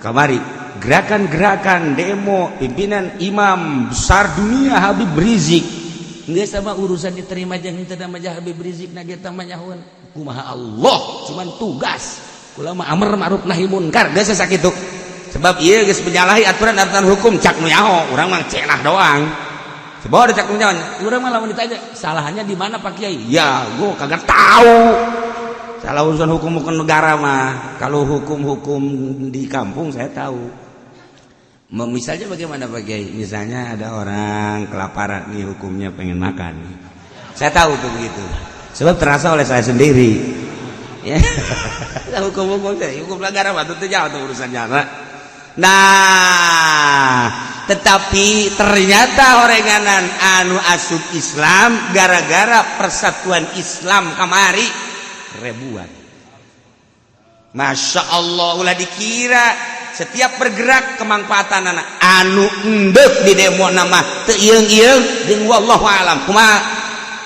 Kamari gerakan-gerakan demo pimpinan imam besar dunia Habib Rizik nggak sama urusan diterima jeung henteu mah. Habib Rizik na ge nyahoan kumaha Allah, cuman tugas kula mah amar ma'ruf nahi munkar, geus sakitu. Sebab ieu geus menyalahi aturan-aturan hukum, cak nu nyaho. Urang mah cenah doang, sebab cak nu nyaho. Urang mah lamun ditanya salahnya di mana, Pak Kiai, ya gua kagak tahu salah urusan hukum-hukum negara mah. Kalau hukum-hukum di kampung saya tahu. Misalnya bagaimana, Pak Kiai? Misalnya ada orang kelaparan nih, hukumnya pengen makan. Saya tahu tuh begitu. Sebab terasa oleh saya sendiri. Ya. Hukum-hukum hukum negara mah itu jauh tuh urusannya. Nah, tetapi ternyata orenganan anu asup Islam gara-gara persatuan Islam kamari ribuan. Masya Allah, ulah dikira setiap bergerak kemanfaatan anak anu endek di demo nama teu ieung-ieung jeung wallahu alam kumaha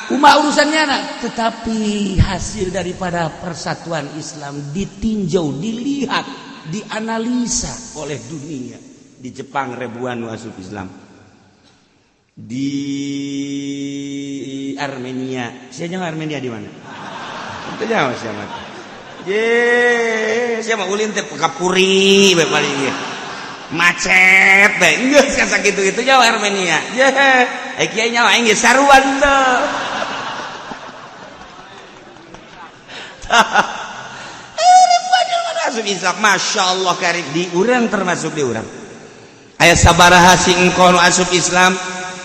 kumaha urusannya anak. Tetapi hasil daripada persatuan Islam ditinjau, dilihat, dianalisa oleh dunia. Di Jepang ribuan asup Islam, di Armenia. Siapa Armenia di mana itu jauh siapa. Ye, siapa ulin teh kapuri bae paling ge. Macet bae. Geus sakitu itu jauh Armenia. Ye, eh kiai nyawa aing ge saruan teu. Ribuan jelema asup Islam, Masya Allah karim di urang, termasuk di urang. Aya sabaraha si engkoh nu asup Islam,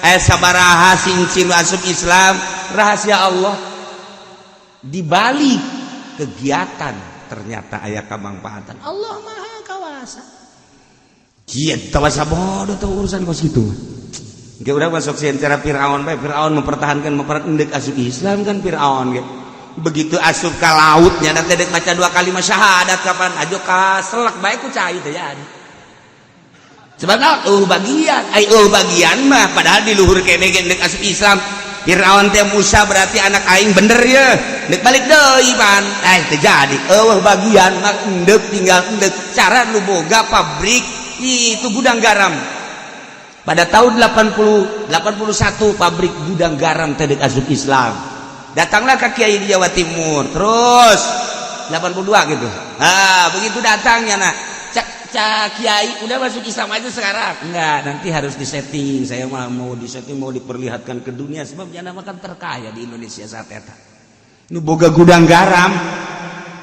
aya sabaraha si encin nu asup Islam, rahasia Allah. Di balik kegiatan ternyata aya kamangfaatan. Allah Maha Kawasa. Kieu tawasa bodoh tuh urusan kos kitu mah. Ge urang masuk sieun cara Firaun bae. Firaun mempertahankan mempertahankan asup Islam kan Firaun ge. Begitu asup ka laut nya teh dek maca dua kalimat syahadat kapan ajo kaselak bae ku cai teh jadi. Sebab naon? Bagian ai eueuh bagian mah, padahal di luhur kene ge dek asup Islam. Fir'aun teh Musa berarti anak aing bener ya, dek balik deui pan eh teu jadi, eueuh bagian mah, endek tinggal endek cara nu boga pabrik itu gudang garam pada tahun 80 81, pabrik gudang garam teh dek asup Islam. Datanglah ke kiai di Jawa Timur terus 82 gitu. Ah, begitu datangnya, nah cak cak kiai, udah masuk Islam aja sekarang. Enggak, nanti harus disetting, saya mah mau disetting, mau diperlihatkan ke dunia, sebab jangan makan terkaya di Indonesia saat eta nu boga gudang garam.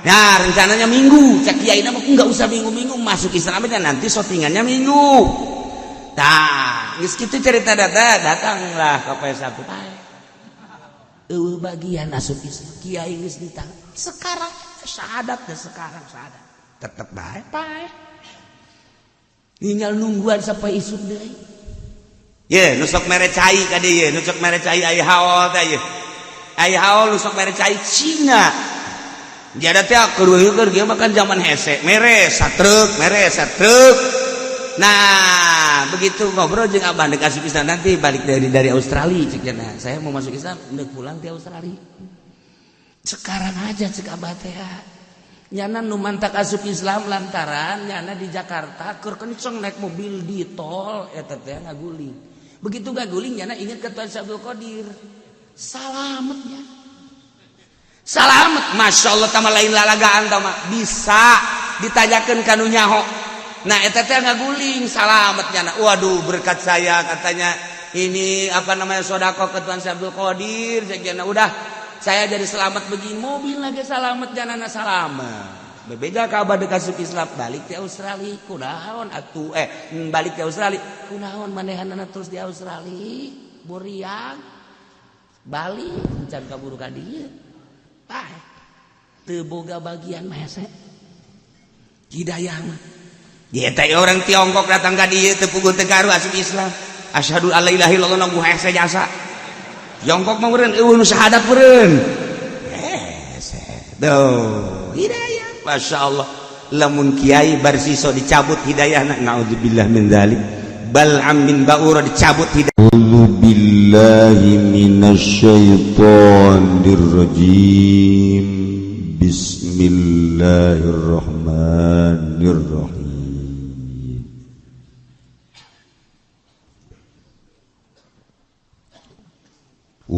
Nah, rencananya minggu, cak kiai nama enggak usah minggu-minggu, masuk Islam aja, nanti shootingannya minggu. Tah, geus kitu cerita data, datanglah ke P1. Eueuh bagian asup Islam, kiai geus ditang. Sekarang syahadat deh, sekarang syahadat. Tetep bae pae. Tinggal nungguan sampai isuk deui. Ye, nu sok mere cai ka dieu, nu sok mere cai ai haol teh ye. Ai haol nu sok mere cai Cina. Dia ada teh keur keur dia makan zaman hese, mere satruk, mere satruk. Nah, begitu ngobrol jeung abah dek asup Islam, nanti balik dari Australia cek cenah. Saya mau masuk Islam, dek pulang di Australia. Sekarang aja cek abah teh. Nyana nu mantak asup Islam lantaran nyana di Jakarta keur kenceng naik mobil di tol eta teh ngaguling. Begitu ngaguling, nyana ingat ke Tuan Syekh Abdul Qadir. Salametnya. Salamet, Masya Allah, tama lain lalagaan tama bisa ditanyakan kanu nyaho. Nah, eta teh ngaguling salamet nyana. Waduh, berkat saya katanya ini apa namanya sodako ke Tuan Syekh Abdul Qadir cek udah saya jadi selamat begini, mobil lagi selamat, jangan selamat. Berbeda kabar dekat asup Islam balik ke Australia kunaon atuh, balik ke Australia kunaon, manehanana terus di Australia buriang balik encan kaburu ka dieu paeh teu boga bagian mah hese hidayah mah. Dia teh orang Tiongkok datang ka dieu teu puguh teu karu asup Islam, asyhadu alla ilaha illallah nunggu hese jasa. Tiongkok mah meureun eueuh nu syahadat meureun hese tuh hidayah. Masya Allah, lamun kiai Barsiso dicabut hidayah, naudzubillah min dzalik. Bal'am bin Ba'ura dicabut hidayah. A'udzu billahi minasyaitonir rajim. Bismillahirrahmanirrahim.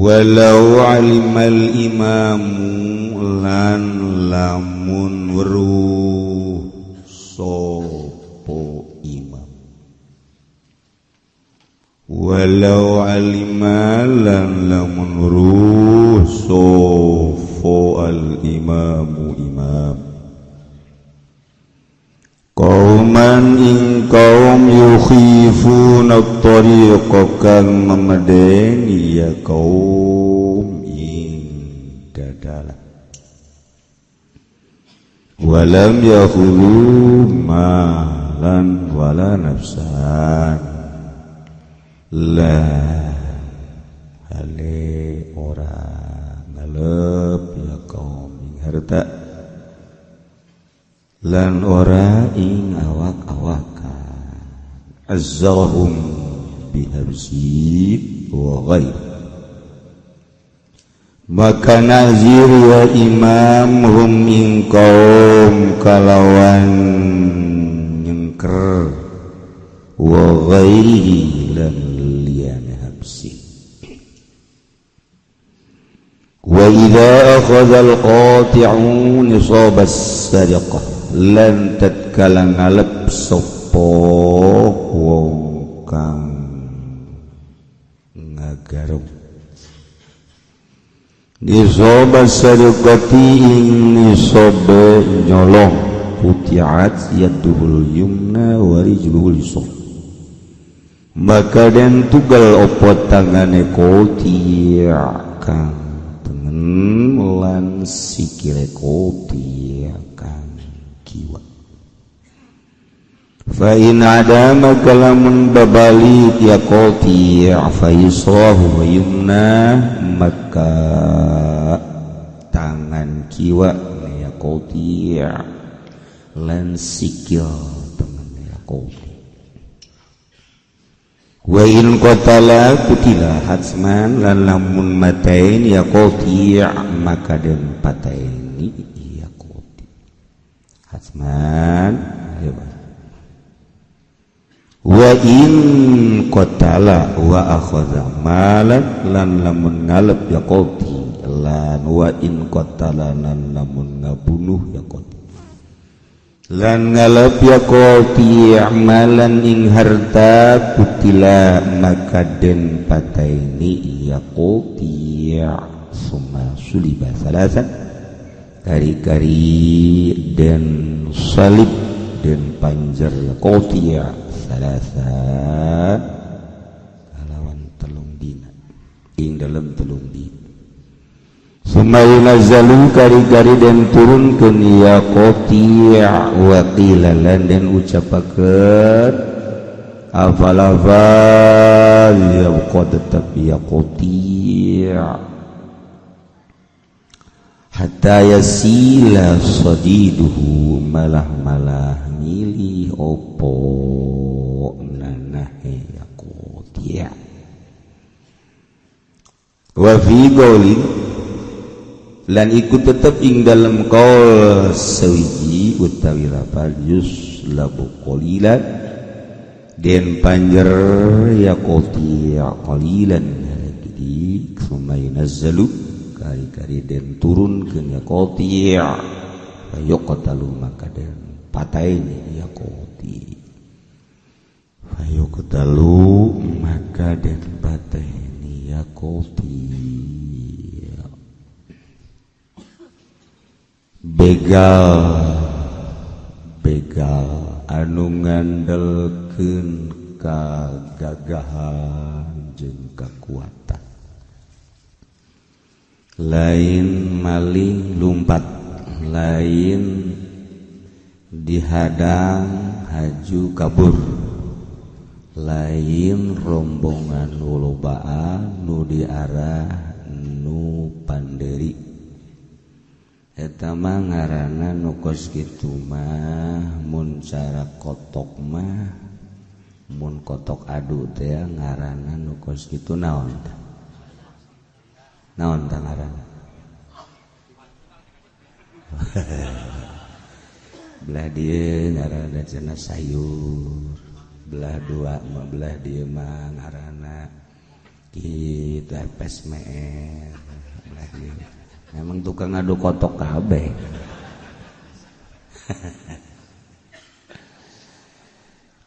Walau alimal imamu lan lamun weruh sopo imam. Walau alima lan lamun weruh sopo al imamu imam qauman ing kaum yukhifuna at-tariqa kang memedeni ya kaum ing dadalan, walam yakhudhu malan wala nafsan, la hale ora ngalep ya kaum ing harta lan ora ing awak-awakan, azzarahum bihabsi wa ghair, maka nazir ya imam hum ing kaum kalawan nyengker wa ghairihi lan liyane habsi. Wa idza akhadha al-qati'u nisab as-sariqah lan tatkala ngalep sapa wong kang ngagarung nisab as-sariqati ing nisabe nyolong, quti'at yaduhul yumna wa rijluhul yusra, maka den tugal opo tangane qati' kang tengen lan sikile qati' kang kiwa. Fa in ada maka lamun babalik ya qati' fa yusrahu wa yumna, maka tangan kiwa ya qati' lan sikil tengen ya qati'. Wa in qatala qutila hatman lan lamun matain ya qati' maka den pataini ya qati' hatman. Ayo, wa in qatala wa akhadha malan lan lamun ngalep ya qati lan wa in qatala lan lamun ngabunuh ya qati lan ngalep ya qati malan ing harta, kutila maka den pataini ya qati. Summa suliba salasa, kari-kari den salib den panjer ya qati salasa kalawan 3 dina ing dalam 3 dina. Summa yunazzalu, kari-kari den turunkeun ya qati'. Wa qila lan den ucapakeun afalafa yabqa tetep ya qati' hatta yasila sadiduhu, malah-malah milih opo nanahe ya qati'. Wa fi qaulin lan iku tetep ing dalem qaul sawiji utawi lafal yuslabu qalilan den panjer ya qati' qalilan jadi. Summa yunazzalu, kari-kari den turunkeun ya qati' fa yuqtalu, maka den pataini ya qati' fa yuqtalu, maka den pataini ya qati'. Begal, begal anu ngandelkeun kagagahan jeung kakuatan, lain maling lumpat, lain dihadang haju kabur, lain rombongan lolobaan nu diarah nu panderi. Eta mah ngaranna nu kos kitu mah mun cara kotok mah, mun kotok adu teh ngaranna nu kos kitu naon tah? Naon tah ngaranna? Belah dieu ngaranna cenah sayur, belah dua mah, belah dieu mah ngaranna Gitu epes meer. Memang tukang ngadu kotok kabeh.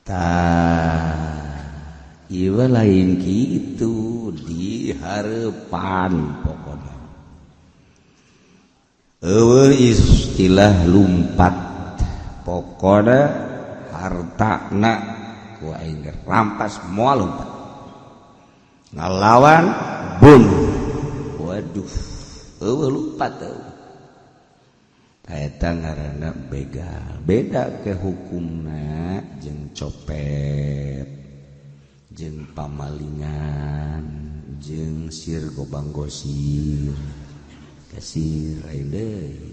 Tah, ieu lain kitu di hareupan pokona. Eueuh istilah lumpat, pokona hartana ku aing rampas moal lumpat. Ngalawan bunuh. Waduh, eueuh lumpat eueuh. Eta ngaranna begal. Beda ke hukumna jeung copet, jeung pamalingan, jeung sir gobang gosir. Kasir lain deui.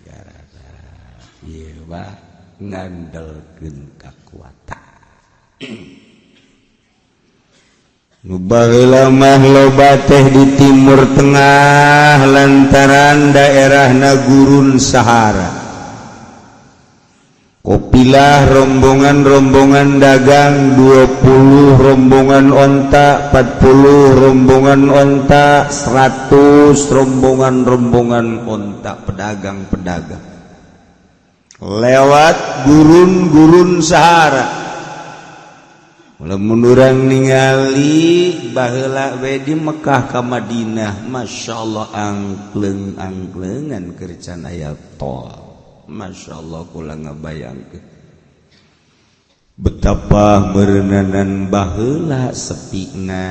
Gara-gara ieu mah ngandelkeun kakuatan. Nu baheula mah loba teh di Timur Tengah lantaran daerahna gurun Sahara. Kopilah rombongan-rombongan dagang 20 rombongan onta, 40 rombongan onta, 100 rombongan-rombongan onta pedagang-pedagang. Lewat gurun-gurun Sahara. Lamun urang ningali baheula we di Mekah ka Madinah, Masya Allah angkleng-angklengan keur can aya tol. Masya Allah kula ngabayangkeun betapa meureunanan baheula sepina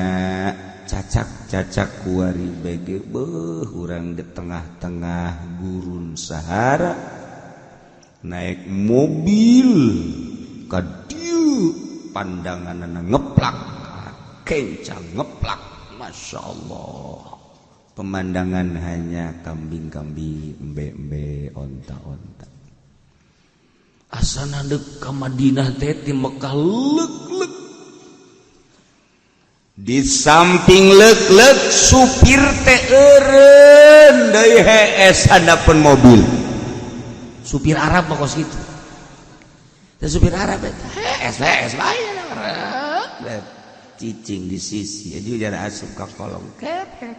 cacak-cacak kuari bege beuh urang di tengah-tengah gurun Sahara naik mobil ka dieu pandangan ngeplak kencang ngeplak. Masya Allah pemandangan hanya kambing-kambing, embe-embe, onta-onta. Asana deuk ka Madinah teh ti Mekah leuk-leuk. Di samping leuk-leuk supir teh eureun deui hees handapeun mobil. Supir Arab mah kos kitu. Teh supir Arab eta hees hees bae cicing di sisi jadi jara asup ka kolong kepek.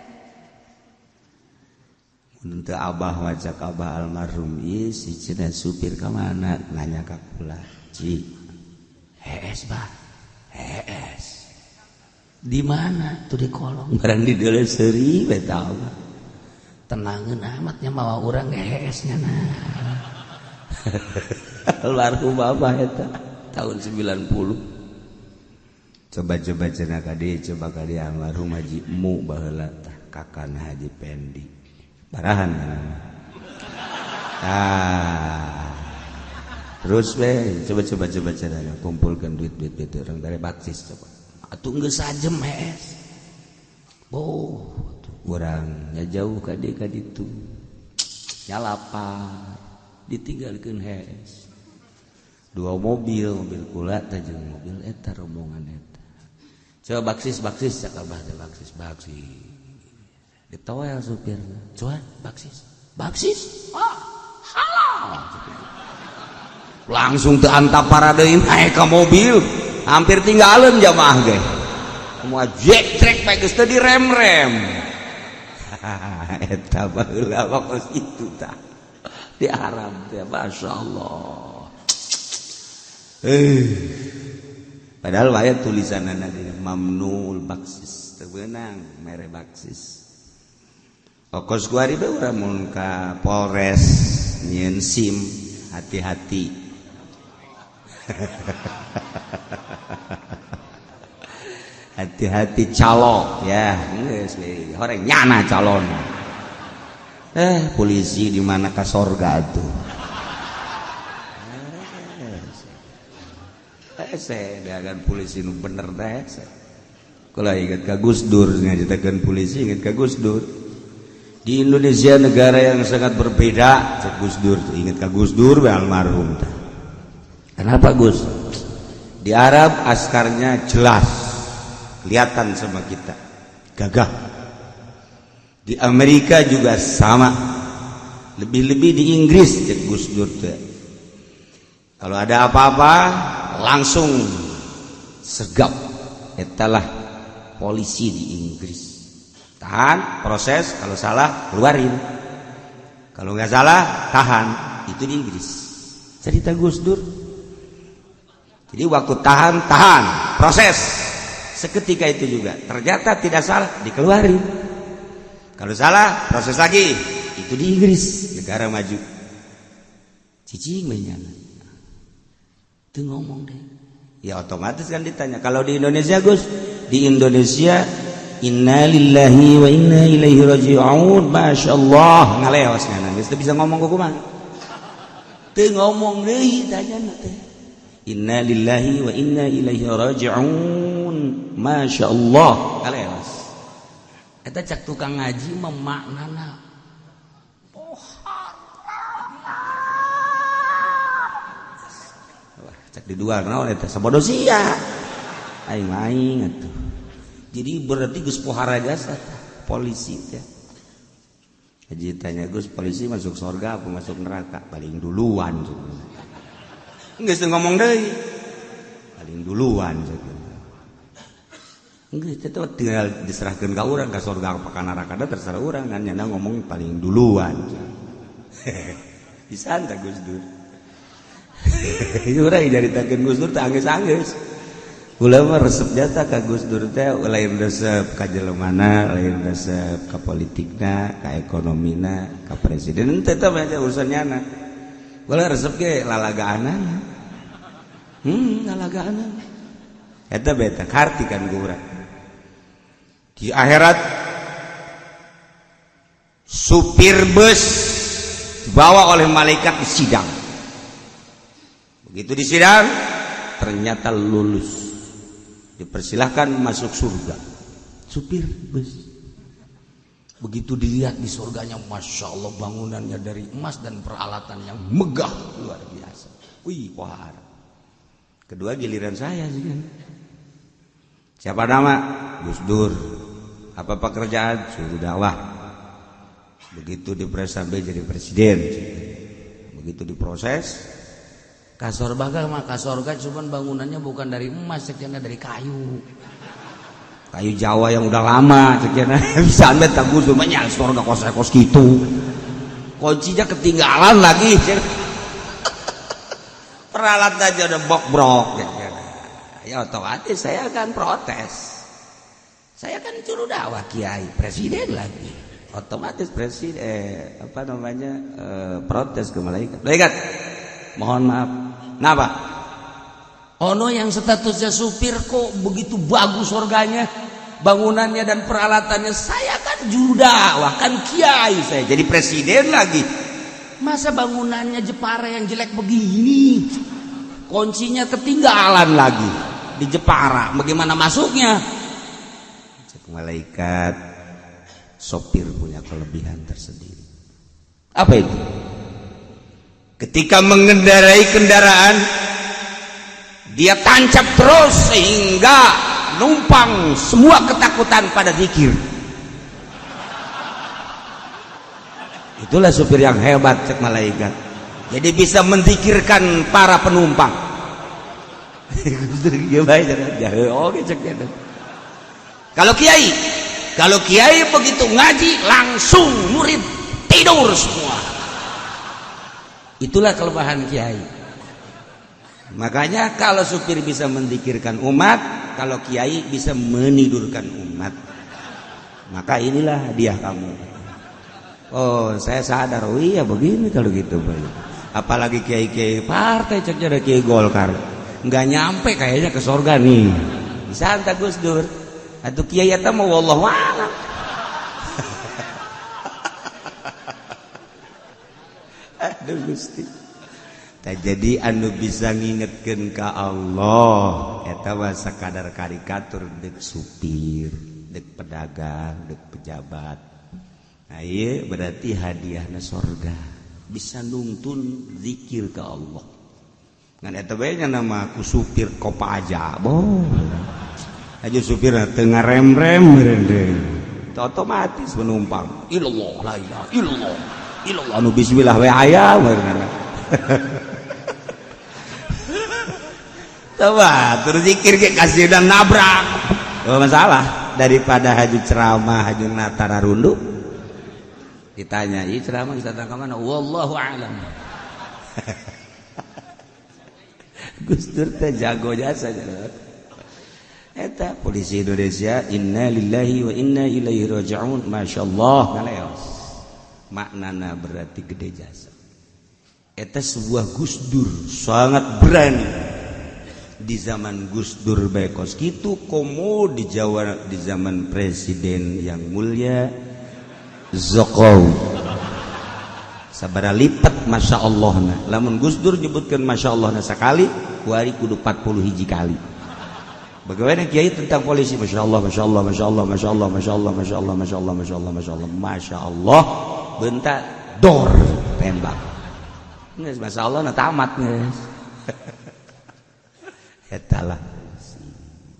Mun teu abah wajak abah almarhum ieu si cenah supir ka mana nanya ka kula. Ci hees bah hees. Di mana tuh di kolong barang di deuleu seuri we tah abah. Tenangeun amatnya mawa urang hees nya nah. Almarhum abah eta tahun 90. Coba-coba cenah ka dieu, coba ka dieu almarhum Haji Mu baheula tah kakana Haji Pendi. Barahan ah. Terus we coba-coba coba cenah kumpulkan duit-duit duit orang dari baksis coba. Atuh geus sajem hees. Boh, urang nya jauh ka dieu ka ditu. Nyalapar ditinggalkeun hees. Dua mobil, mobil kula teh jeung mobil eta rombongan eta. Coba baksis baksis cak abah teh baksis baksis. Ditoel supirna. Coba baksis. Baksis. Ah, halal. Langsung teu antapara deui naik ka mobil. Hampir tinggalin jamaah ge. Semua jek trek bae geus teu direm-rem. Eta baheula waktu itu tah. Di Arab teh Masya Allah. Padahal wae tulisanana di mamnul baksis teu beunang mere baksis. Okos kuari bae urang mun ka Polres nyieun SIM hati-hati. Hati-hati calo ya, geus we horeng nyana calon. Polisi di mana ka sorga tuh. Hese dagan polisi nu bener teh hese. Kula ingat ka Gus Dur ngajitakeun polisi ingat ka Gus Dur. Di Indonesia negara yang sangat berbeda cek Gus Dur, ingat ka Gus Dur we almarhum teh. Kenapa Gus? Di Arab askarnya jelas kelihatan sama kita gagah. Di Amerika juga sama, lebih-lebih di Inggris cek Gus Dur teh. Kalau ada apa-apa langsung sergap. Etalah polisi di Inggris. Tahan, proses, kalau salah keluarin, kalau nggak salah tahan. Itu di Inggris cerita Gus Dur. Jadi waktu tahan, tahan, proses, seketika itu juga ternyata tidak salah, dikeluarin. Kalau salah, proses lagi. Itu di Inggris, negara maju. Cicing menyana itu ngomong deh ya, otomatis kan ditanya, kalau di Indonesia, Gus? Di Indonesia, innalillahi wa inna ilaihi raji'un, masya Allah, ngaleos ngana geus teu bisa ngomong kumaha, teu ngomong deui. Tanya teh, innalillahi wa inna ilaihi raji'un, masya Allah, ngaleos. Eta cak tukang ngaji mah maknana, oh, wah, cak di dua naon eta, sabodo sia, aing aing atuh. Jadi berarti geus pohara jasa polisi teh. Haji tanya, Gus, polisi masuk surga apa masuk neraka? Paling duluan. Geus ngomong deui, paling duluan. Geus itu tinggal diserahkan ke urang, ke surga apa ke neraka terserah urang kan, nyana ngomong paling duluan. Bisa tak Gus Dur? Urang nyaritakeun Gus Dur teh anggeus-anggeus. Kula mah resep jasa ka Gus Dur teh, lain resep ka jelemana, lain resep ka politikna, ka ekonomina, ka presiden teh aja urusan nyana. Kula resep ge lalagaanana. Lalagaanana. Eta beta karti kan ku urang. Di akhirat supir bus dibawa oleh malaikat di sidang. Begitu di sidang ternyata lulus, dipersilahkan masuk surga supir bus. Begitu dilihat di surganya, masya Allah, bangunannya dari emas dan peralatan yang megah luar biasa. Wih, wah, kedua giliran saya sih kan. Siapa nama? Gus Dur. Apa pekerjaan? Suruh dakwah. Begitu dipres sampai jadi presiden, begitu diproses. Kasor baga mah kasorga, cuman bangunannya bukan dari emas sekian, dari kayu. Kayu Jawa yang udah lama sekian. Bisa anda tak, Gus Dur mah surga kos kos gitu, kuncinya ketinggalan lagi, peralatan aja udah bok-brok ya, otomatis saya akan protes. Saya kan juru dakwah, kiai, presiden lagi, otomatis presiden apa namanya, protes ke malaikat. Malaikat, mohon maaf. Kenapa? Ono yang statusnya supir kok begitu bagus surganya, bangunannya dan peralatannya. Saya kan juru dakwah, kan kiai, saya jadi presiden lagi. Masa bangunannya Jepara yang jelek begini? Kuncinya ketinggalan lagi di Jepara. Bagaimana masuknya? Cek malaikat, sopir punya kelebihan tersendiri. Apa itu? Ketika mengendarai kendaraan, dia tancap terus sehingga numpang semua ketakutan pada zikir. Itulah supir yang hebat, cek malaikat. Jadi bisa menzikirkan para penumpang. Oke, cek. Kalau kiai begitu ngaji langsung murid tidur semua. Itulah kelemahan kiai. Makanya kalau supir bisa menzikirkan umat, kalau kiai bisa menidurkan umat. Maka inilah hadiah kamu. Oh, saya sadar. Oh iya, begini kalau gitu. Apalagi kiai-kiai partai, cek ada kiai Golkar. Nggak nyampe kayaknya ke sorga nih. Bisa entah Gus Dur. Atau kiai eta mau, wallahu a'lam. Aduh Gusti. Tak jadi anu bisa ngingetkeun ka Allah eta mah sakadar karikatur, dek supir, dek pedagang, dek pejabat. Nah, iya berarti hadiahna sorga, bisa nungtun zikir ke Allah. Ngan eta bae nya nama ku supir kopa aja. Boh. Aja supir teu ngarem-rem rem. Otomatis penumpang illallah, la ilaha illallah, illallah, anu bismillah we aya bener. Coba terus zikir ke kasih dan nabrak. Oh, masalah. Pak, daripada haju ceramah haju natara rundu. Ditanya, "Ih, ceramah bisa datang ke mana?" Wallahu a'lam. Gus Dur teh jago jasa. Eta polisi Indonesia, inna lillahi wa inna ilaihi raji'un. Masyaallah ngaleos. Maknana berarti gede jasa. Eta sebuah Gus Dur sangat berani. Di zaman Gus Dur bae kos kitu, komo di Jawa di zaman presiden yang mulia Jokowi. Sabara lipat Masya Allah na. Lamun Gus Dur nyebutkan Masya Allah na sekali, kuari kudu 40 hiji kali. Bagaimana kiai tentang polisi? Masya Allah, Masya Allah, Masya Allah, Masya Allah, Masya Allah, Masya Allah, Masya Allah, Masya Allah, Masya Allah, Masya Allah, bentak dor tembak. Nggak, Masya Allah na tamat geus. Eta lah.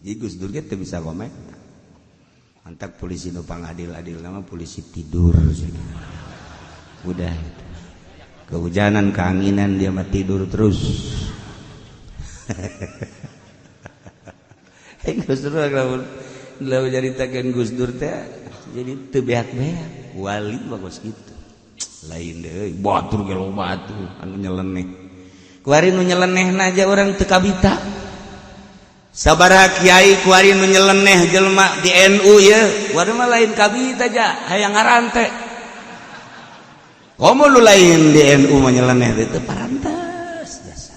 Jadi Gus Dur ge teu bisa komentar. Mantak polisi nu pangadil-adil nama polisi tidur. Udah itu. Kehujanan, keanginan dia mah tidur terus. Gus Dur lamun lamun nyaritakeun Gus Dur teh jadi teu beak-beak, wali bagus gitu. Lain deui, batur ge loba atuh anu nyeleneh. Kuari nu nyelenehna aja urang teu kabita. Sabaraha kiai kuari nu nyeleneh jelema di NU ye, kuari mah lain kabita ja, hayang ngarante. Komo nu lain di NU mah nyeleneh teh parantes jasa.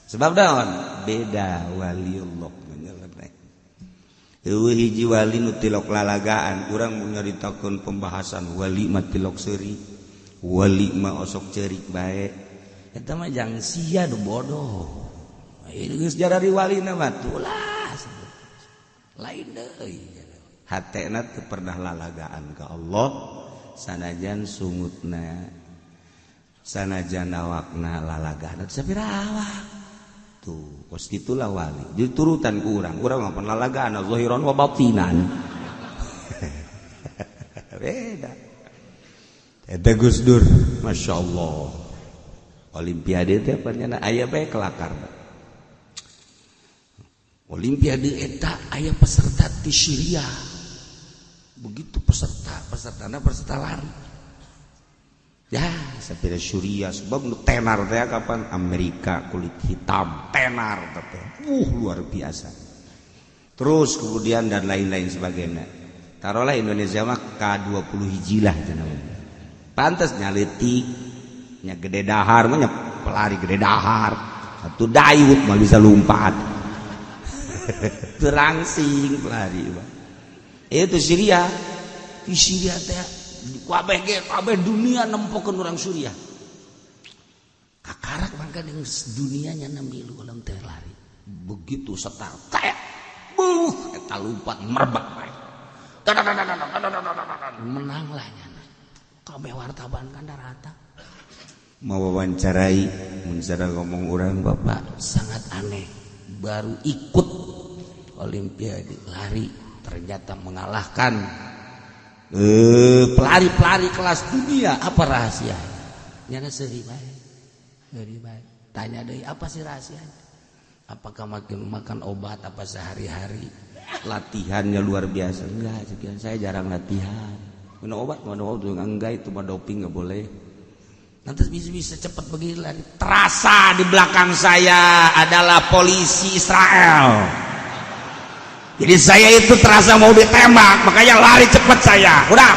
Sebab daon? Beda waliullah nyeleneh. Eueuh hiji wali nu tilok lalagaan, urang mun nyaritakeun pembahasan wali mah tilok seuri, wali mah osok ceurik bae. Eta mah jang sia nu bodoh. Ieu geus jarari walina mah tulah. Lain deui. Hatena teu pernah lalagaan ka Allah, sanajan sungutna, sanajan awakna lalagaan sapira awak. Tuh, kos gitulah wali. Jadi turutan ku urang, urang mah lalagaan zahiran wa batinan. Beda. Eta Gus Dur, Masya Allah. Olimpiade teh panyana aya bae kelakar. Olimpiade eta aya peserta di Syria. Begitu peserta, pesertana peserta lari. Ya, sapira Syria sebab nu tenar teh kapan Amerika kulit hitam tenar teh. Luar biasa. Terus kemudian dan lain-lain sebagainya. Taruhlah Indonesia mah K20 hijilah cenah. Pantes nyaletik nya gede dahar mah nya pelari gede dahar. Satu dayut mah bisa lompat. Terangsing pelari mah. Itu Syria. Di Syria teh kabeh ge kabeh dunia nempokeun urang Suriah. Kakarak mangka jeung dunianya milu ulang teh lari. Begitu setar teh. Buh, eta lompat merebak bae. Menanglah nyana. Kabeh wartawan kan rata. Mau wawancarai mun ngomong urang bapak sangat aneh. Baru ikut olimpiade lari ternyata mengalahkan pelari-pelari kelas dunia. Apa rahasianya? Nyana seuri bae. Seuri bae. Tanya deui, apa sih rahasianya? Apakah makin makan obat apa sehari-hari latihannya luar biasa? Enggak, sekian saya jarang latihan. Minum obat, minum obat enggak, itu mah doping, enggak boleh. Nanti bisa-bisa cepat begini lari. Terasa di belakang saya adalah polisi Israel. Jadi saya itu terasa mau ditembak, makanya lari cepat saya. Udah.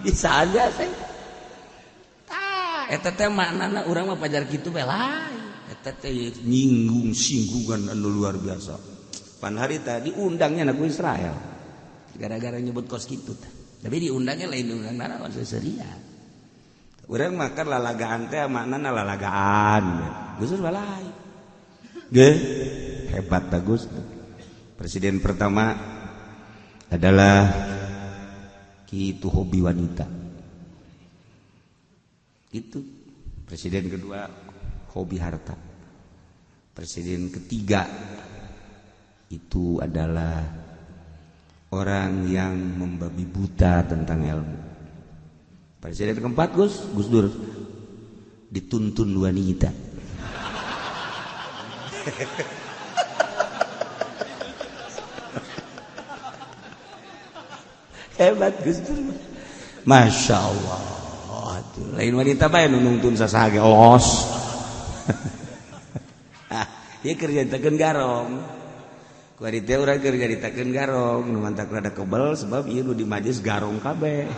Bisa aja saya. Tah, eta teh maknana urang mah pajar kitu bae lain. Eta teh nyinggung singgungan anu luar biasa. Pan hari tadi undangnya ku Israel. Gara-gara nyebut kos kitu teh. Tapi diundangnya lain diundang nana seseria. Urang makan lalagaan teh maknana lalagaan. Gus Dur balai. Ge, hebat bagus. Presiden pertama adalah itu hobi wanita. Itu. Presiden kedua hobi harta. Presiden ketiga itu adalah orang yang membabi buta tentang ilmu. Presiden keempat Gus, Gus Dur dituntun wanita. Hebat Gus Dur. Masya Allah. Lain wanita bae nu nungtun sasaha ge los. Ah, ieu keur nyaritakeun garong. Kuari teh urang keur nyaritakeun garong, nu mantak rada kebel sebab ieu nu di majelis garong kabeh.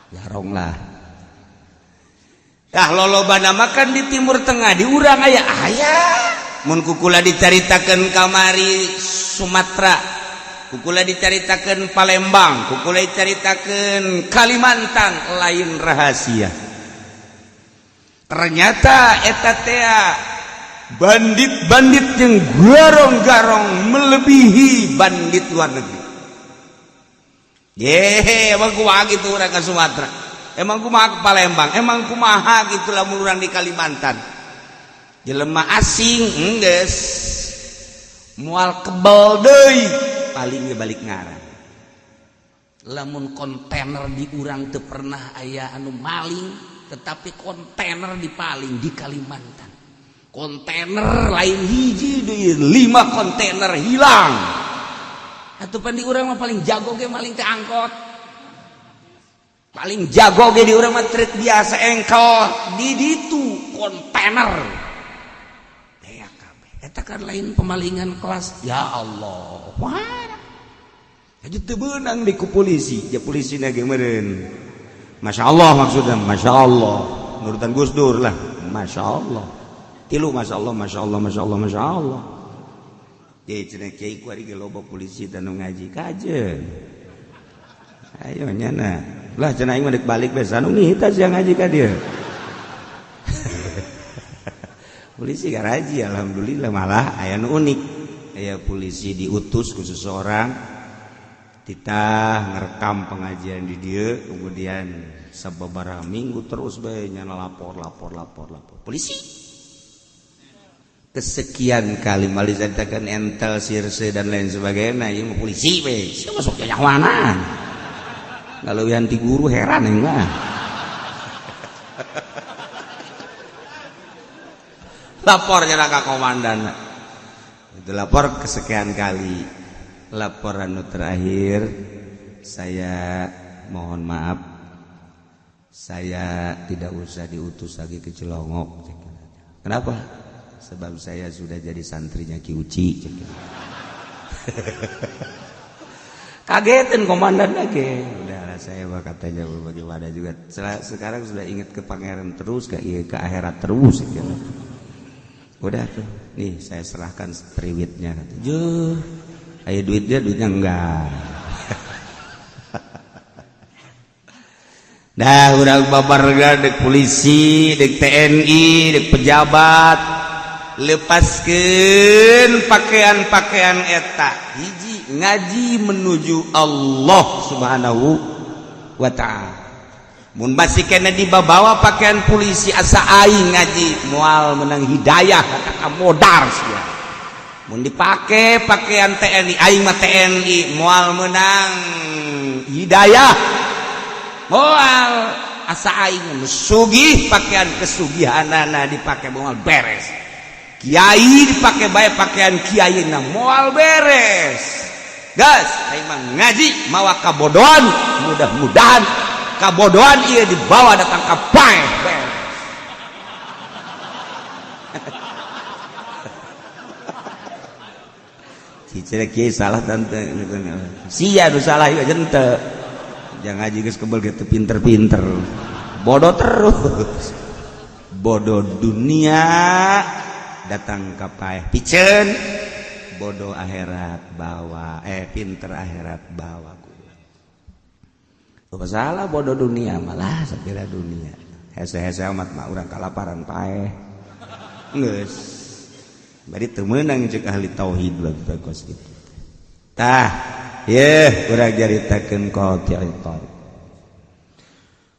Garong lah. Tah lolobana makan di Timur Tengah, di urang aya aya. Mun kukula dicaritakeun kamari Sumatera, kukula dicaritakeun Palembang, kukula dicaritakeun Kalimantan, lain rahasia. Ternyata eta tea bandit-bandit yang garong-garong melebihi bandit luar negeri. Yehe, emang kumaha gitu urang ke Sumatera, emang kumaha ke Palembang, emang kumaha gitu lamun urang di Kalimantan. Jelema asing enggeus moal kebel deui, paling ge balik ngaran. Lamun kontainer di urang teu pernah aya anu maling, tetapi kontainer dipaling di Kalimantan. Kontainer lain hiji deui, 5 kontainer hilang. Atuh pan di urang mah paling jago ge maling teh angkot. Paling jago ge di urang mah truk biasa engkel, di ditu kontainer. Tea kabeh. Eta kan lain pemalingan kelas. Ya Allah. Wah. Jadi teu beunang di ku polisi, ya polisi na ge meureun. Masya Allah maksudnya, Masya Allah. Nurutan Gus Dur lah, Masya Allah. Tilu Masya Allah, Masya Allah, Masya Allah, Masya Allah. Jadi cenah kiai ku ari ge loba polisi teh nu ngaji kajeun. Ayo nyana. Lah cenah aing mah dek balik bae sanu ngita sia ngaji ka dieu. Polisi garaji alhamdulillah, malah aya nu unik. Aya polisi diutus ku seseorang titah ngerekam pengajian di dieu, kemudian sababaraha minggu terus bae nyana lapor lapor lapor lapor. Polisi kesekian kali malizatakan entel sirse dan lain sebagainya, ieu mah polisi we sia masuk nyawanan. Kalau ti guru heran aing mah. Lapor nyana ka komandan. Itu lapor kesekian kali. Laporan nu terakhir, saya mohon maaf, saya tidak usah diutus lagi ke Cilongok. Kenapa? Sebab saya sudah jadi santrinya Ki Uci. Kagetin komandan lagi. Udah saya katanya bagaimana juga. Sekarang sudah ingat ke pangeran terus, ke akhirat terus. Gitu. Udah tuh, nih saya serahkan triwitnya. Juh, ayo duitnya, duitnya enggak. Dah udah babarga dek polisi, dek TNI, dek pejabat, lepaskan pakaian-pakaian eta. Hiji ngaji menuju Allah Subhanahu wa ta'ala. Mun masih kena dibawa pakaian polisi asa aing ngaji moal menang hidayah kata modar sia. Mun dipake pakaian TNI aing mah TNI moal menang hidayah. Moal asa aing sugih pakaian kesugihanana dipake moal beres. Kiai dipake bae pakaian kiai na moal beres. Gas aing mah ngaji mawa kabodohan, mudah-mudahan kabodohan iya dibawa datang ke paeh beres. Cicere kiai salah tante, sia nu salah ieu jente. Jangan ngaji geus kebel gitu pinter-pinter. Bodoh terus. Bodoh dunia datang ke paeh piceun, bodoh akhirat bawa pinter akhirat bawa. Apa salah bodoh dunia malah sakira dunia. Hese-hese amat mah urang kalaparan paeh. Geus. Bari teu meunang ceuk ahli tauhid lah kos kitu. Tah, yeuh urang caritakeun qati'i thariq.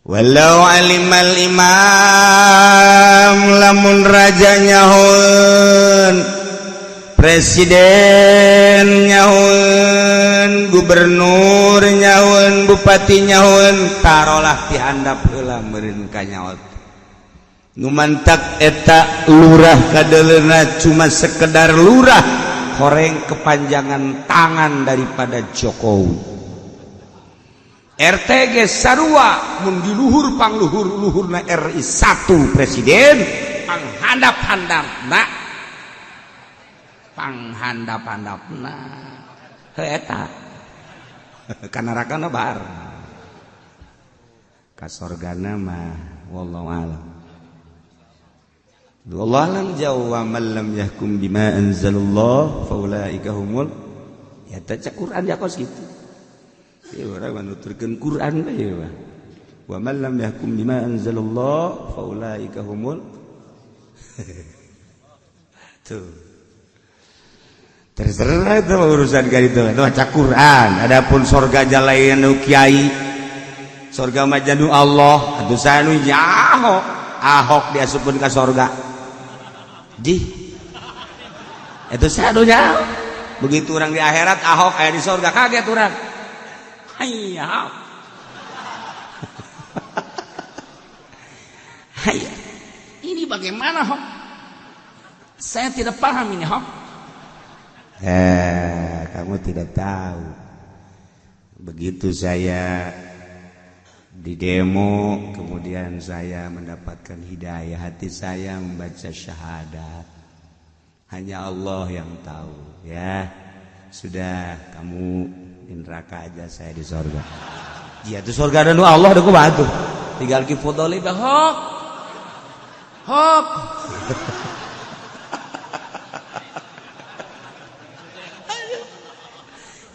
Walau alimal imam lamun raja nyahoeun, presiden nyahoeun, gubernur nyahoeun, bupati nyahoeun, tarolah ti handap heula meureun ka nyaot. Nu mantak eta lurah kadeuleuna cuma sekedar lurah, horeng kepanjangan tangan daripada Jokowi. RT ge sarua mun di luhur pangluhur luhurna RI 1 presiden panghandap-handapna panghandap-handapna heuh eta ka nerakana bar ka sorgana mah wallahu alam. Wallahu alam jauh wa man lam yahkum bima anzalallah faulaika humul ya teh Quran ya kos kitu. Ieu urang nuturkeun Quran bae mah. Wa man lam yahkum bima anzalallah faulaika humul tuh. Terserah itu urusan ka ditu. Itu maca Quran. Adapun sorga jalain nu kiai, sorga mah janu Allah, atuh sanu nyaho. Ahok diasupkeun ka sorga. Jih. Itu sanu nyaho. Begitu orang di akhirat Ahok aya di sorga kaget urang. Hayya. Hayya. Ini bagaimana, Hok? Saya tidak paham ini, Hok. Kamu tidak tahu. Begitu saya di demo, kemudian saya mendapatkan hidayah, hati saya membaca syahadat. Hanya Allah yang tahu, ya. Sudah, kamu di neraka aja, saya di sorga. Iya tuh sorga dan Allah udah bantu. Tinggal ki fodoli Hok. Hok.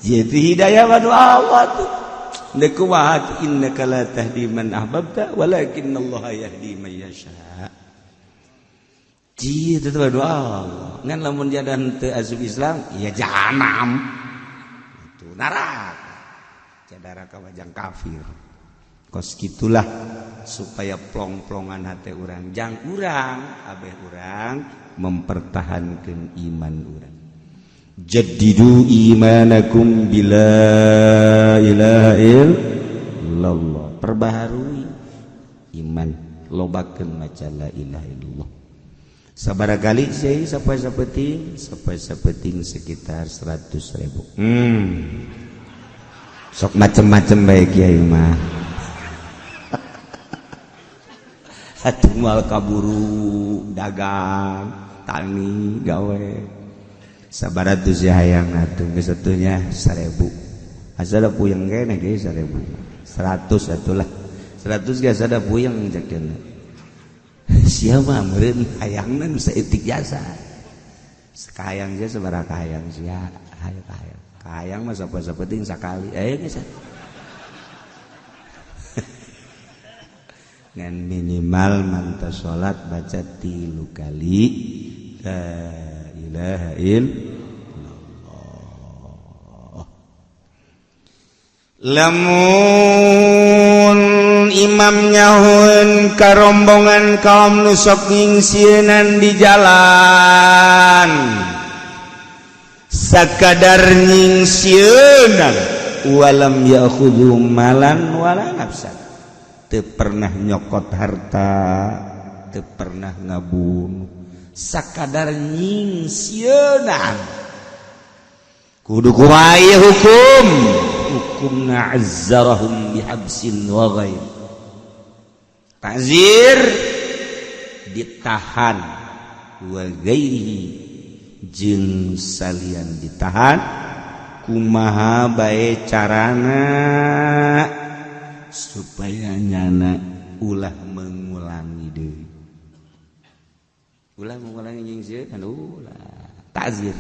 Jadi hidayah mah Allah tuh. Ndek kumaha innaka la tahdi man ahbabta walakinallaha yahdi man yasha. Ji itu tuh doa Allah. Ngan lamun jadan teu asup Islam ya jahanam. Itu neraka. Neraka wajang kafir. Kos gitulah supaya plong-plongan hati urang, jang urang abeh urang mempertahankan iman urang. Jaddidu imanakum bila ilaha illallah. Perbaharui iman, lobakeun maca la ilaha illallah. Sabaraha kali sih sampai sapeting, sampai sapeting sekitar 100.000. Sok macem-macem bae kiai mah. Atuh moal kaburu dagang, tani, gawe. Sabaratus ya hayang atuh geus atuhnya 1000. Asa da puyeng keneh ge 1000. 100 atulah. 100 ge asa da puyeng cek dieuna. Sia mah meureun hayangna nu saeutik jasa. Sakahayang sia sabaraha kahayang sia, hayo kahayang. Kahayang mah sapoe-sapoe sakali. Geus. Ngan minimal manta salat baca 3 kali la ilaha illallah. Lamun imam nyahun karombongan kaum nu sok nyingsieunan di jalan sakadar nyingsieunan walam ya'khudhu malan wala nafsan, teu pernah nyokot harta, teu pernah ngabunuh, sakadar nyingsieunan kudu kumaha hukum hukumna azzarahum bihabsin wa ghair ta'zir, ditahan wa ghairihi jeung salian ditahan kumaha bae carana supaya nyana ulah mengulangi deui, ulah mengulangi nyingsieunan ulah ta'zir.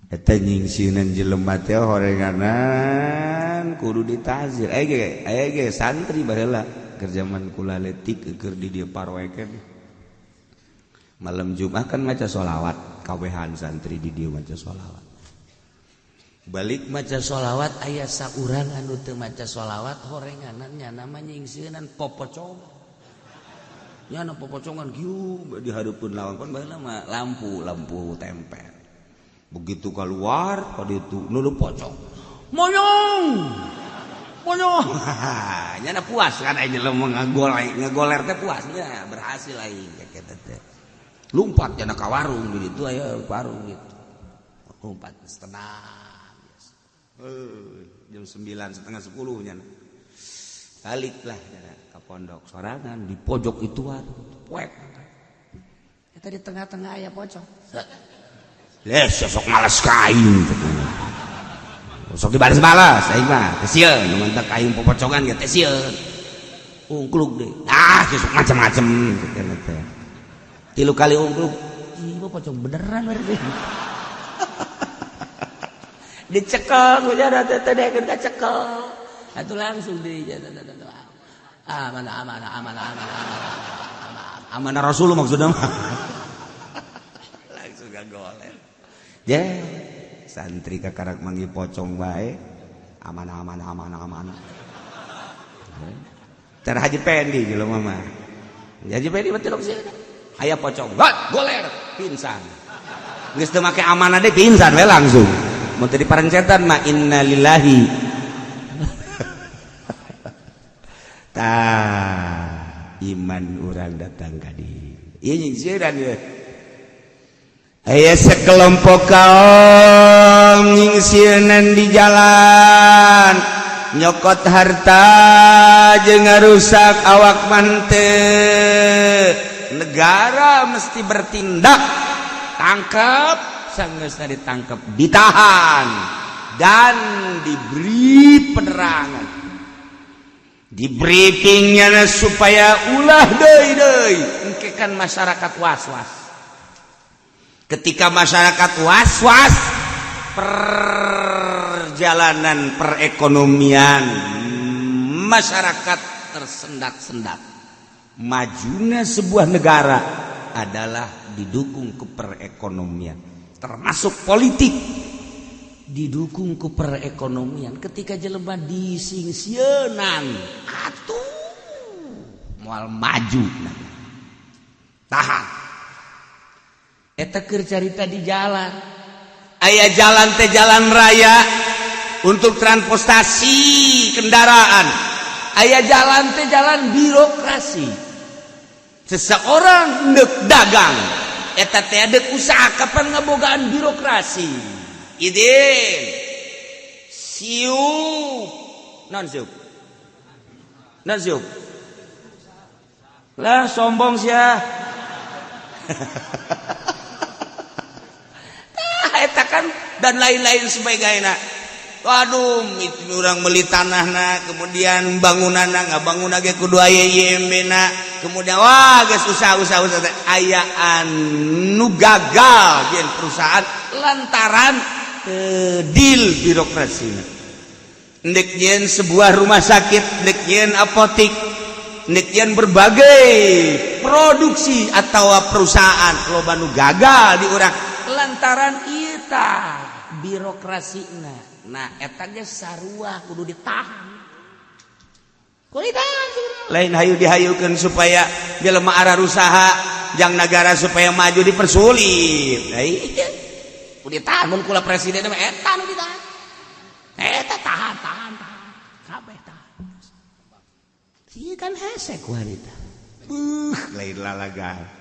Eta nyingsieunan jelema teh horenganan kudu ditazir. Aya ge santri baheula keur zaman kula leutik keur di dieu paroekeun. Malam Jumat kan maca sholawat, kawehan santri di dieu maca sholawat. Balik maca sholawat aya saurang anu teu maca sholawat horenganan nyana mah nyingsieunan popocongan. Nyana popocongan kieu di hareupeun lawang pan baheula mah lampu tempel. Begitu keluar pada itu nulu pocong monyong monyong nyana puas kan aja jelema ngagoler teh puasnya berhasil aing kitu teh. Lompat nyana ka warung di ditu aya warung gitu. Lompat tenang. Jam 9 9:30 nya. Baliklah ke pondok sorangan di pojok ituan poek. Eta di tengah-tengah aya pocong. Leh sok malas ka aing. Sok dibalas-balas aing mah teh sieun nu mantak aing popocongan ge teh sieun. Ungkluk deui. Ah sok macem-macem teh. 3 kali ungkluk, ih pocong beneran berarti. Dicekel ku jara teh teh dekeun ka cekel. Atuh langsung di amanah amanah amanah amanah amanah amanah Rasul maksudnya mah. Langsung gagoler. Ya, santri kakarak manggih pocong bae amanah amanah amanah amanah. Tar Haji Pendi jelema mah. Haji Pendi mah tilok sieun. Aya pocong, got goler pingsan. Geus teu make amanah deui pingsan we langsung. Mun teu diparencetan mah innalillahi. Tah iman urang datang ka dieu. Ieu nyingsieunan ieu. Aya sekelompok kaum nyingsieunan di jalan nyokot harta jeung ngarusak awak mante. Negara mesti bertindak, tangkap, sanggeusna ditangkap, ditahan dan diberi penerangan, di briefingnya supaya ulah deui deui. Engke kan masyarakat was-was. Ketika masyarakat was-was, perjalanan perekonomian masyarakat tersendat-sendat. Majunya sebuah negara adalah didukung ke perekonomian, termasuk politik didukung ke perekonomian. Ketika jelema disingsieunan atuh moal maju. Tahan eta keur carita di jalan. Aya jalan teh jalan raya untuk transportasi kendaraan, aya jalan teh jalan birokrasi. Seseorang ndek dagang eta teh dek usaha kapan ngabogaan birokrasi. Idin siup non siup non siup lah sombong sia. Tah eta kan dan lain-lain sebagainya. Waduh, itu orang beli tanahna, kemudian bangunanna, ngabangun ge kudu aya IMB na, kemudian wah geus usaha-usaha usaha aya anu gagal jeung perusahaan lantaran deal birokrasi. Ndek nyieun sebuah rumah sakit, ndek nyieun apotik, ndek nyieun berbagai produksi atau perusahaan loba nu gagal di urang lantaran ieu tah birokrasina. Nah eta ge sarua kudu ditahan, kudu ditahan. Lain hayu dihayukeun supaya jelema arah usaha jang negara supaya maju dipersulit. Nah, iya. Kudu ditahan. Mun kula presiden mah eta nu ditahan. Eta tahan tahan tahan. Kabeh tahan. Ieu kan hese ku harita. Lain lalagan.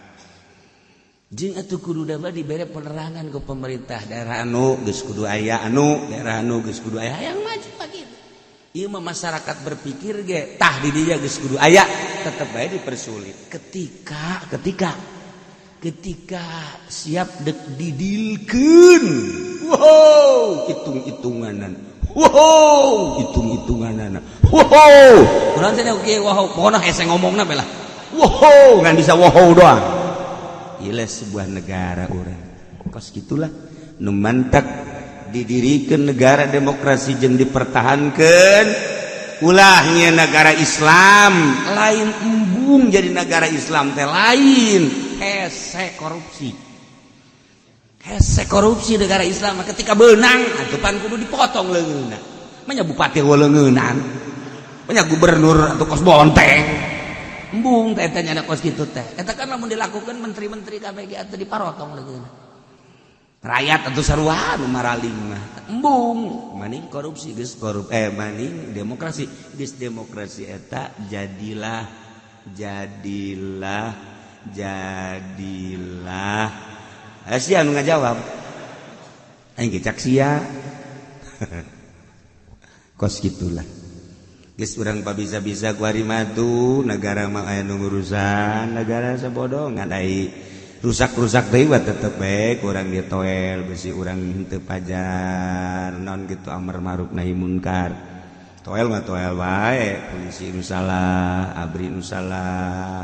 Jeung atuh kudu mah dibere penerangan ke pemerintah daerah anu geus kudu aya anu daerah anu geus kudu aya yang maju lagi. Ieu mah masyarakat berpikir ge tah di dinya geus kudu aya tetep bae dipersulit. Ketika ketika ketika siap dek didilkeun. Wow, hitung-hitunganan. Wow, hitung-hitunganan. Wow. Kunaon cenah kieu wow, pokona hese ngomongna bae lah. Wow, ngan bisa wow doang. Ilah sebuah negara urang. Kos gitulah nu mantak didirikan negara demokrasi jeung dipertahankan ulahnya negara Islam lain embung jadi negara Islam teh lain hese korupsi, hese korupsi negara Islam. Ketika benang atuh pan kudu dipotong leungeunna. Manya bupati leungeunan, manya gubernur atau kos bonteng embung teh eta nya kos kitu teh. Eta kan lamun dilakukan menteri-menteri KPG atuh diparotong leungeunna rakyat atau sarua nu maraling mah embung. Maning korupsi geus korup, maning demokrasi geus demokrasi. Eta jadilah jadilah jadilah. Sia nu ngajawab aing ge cak sia. Kos gitulah. Geus urang pabisa-bisa ku ari matu negara mah aya nu ngurusan negara sabodongan ai rusak-rusak deui mah tetep bae kurang ditoel besi urang henteu pajar non gitu amar ma'ruf nahi munkar. Toel mah toel wae, polisi nu salah, ABRI nu salah,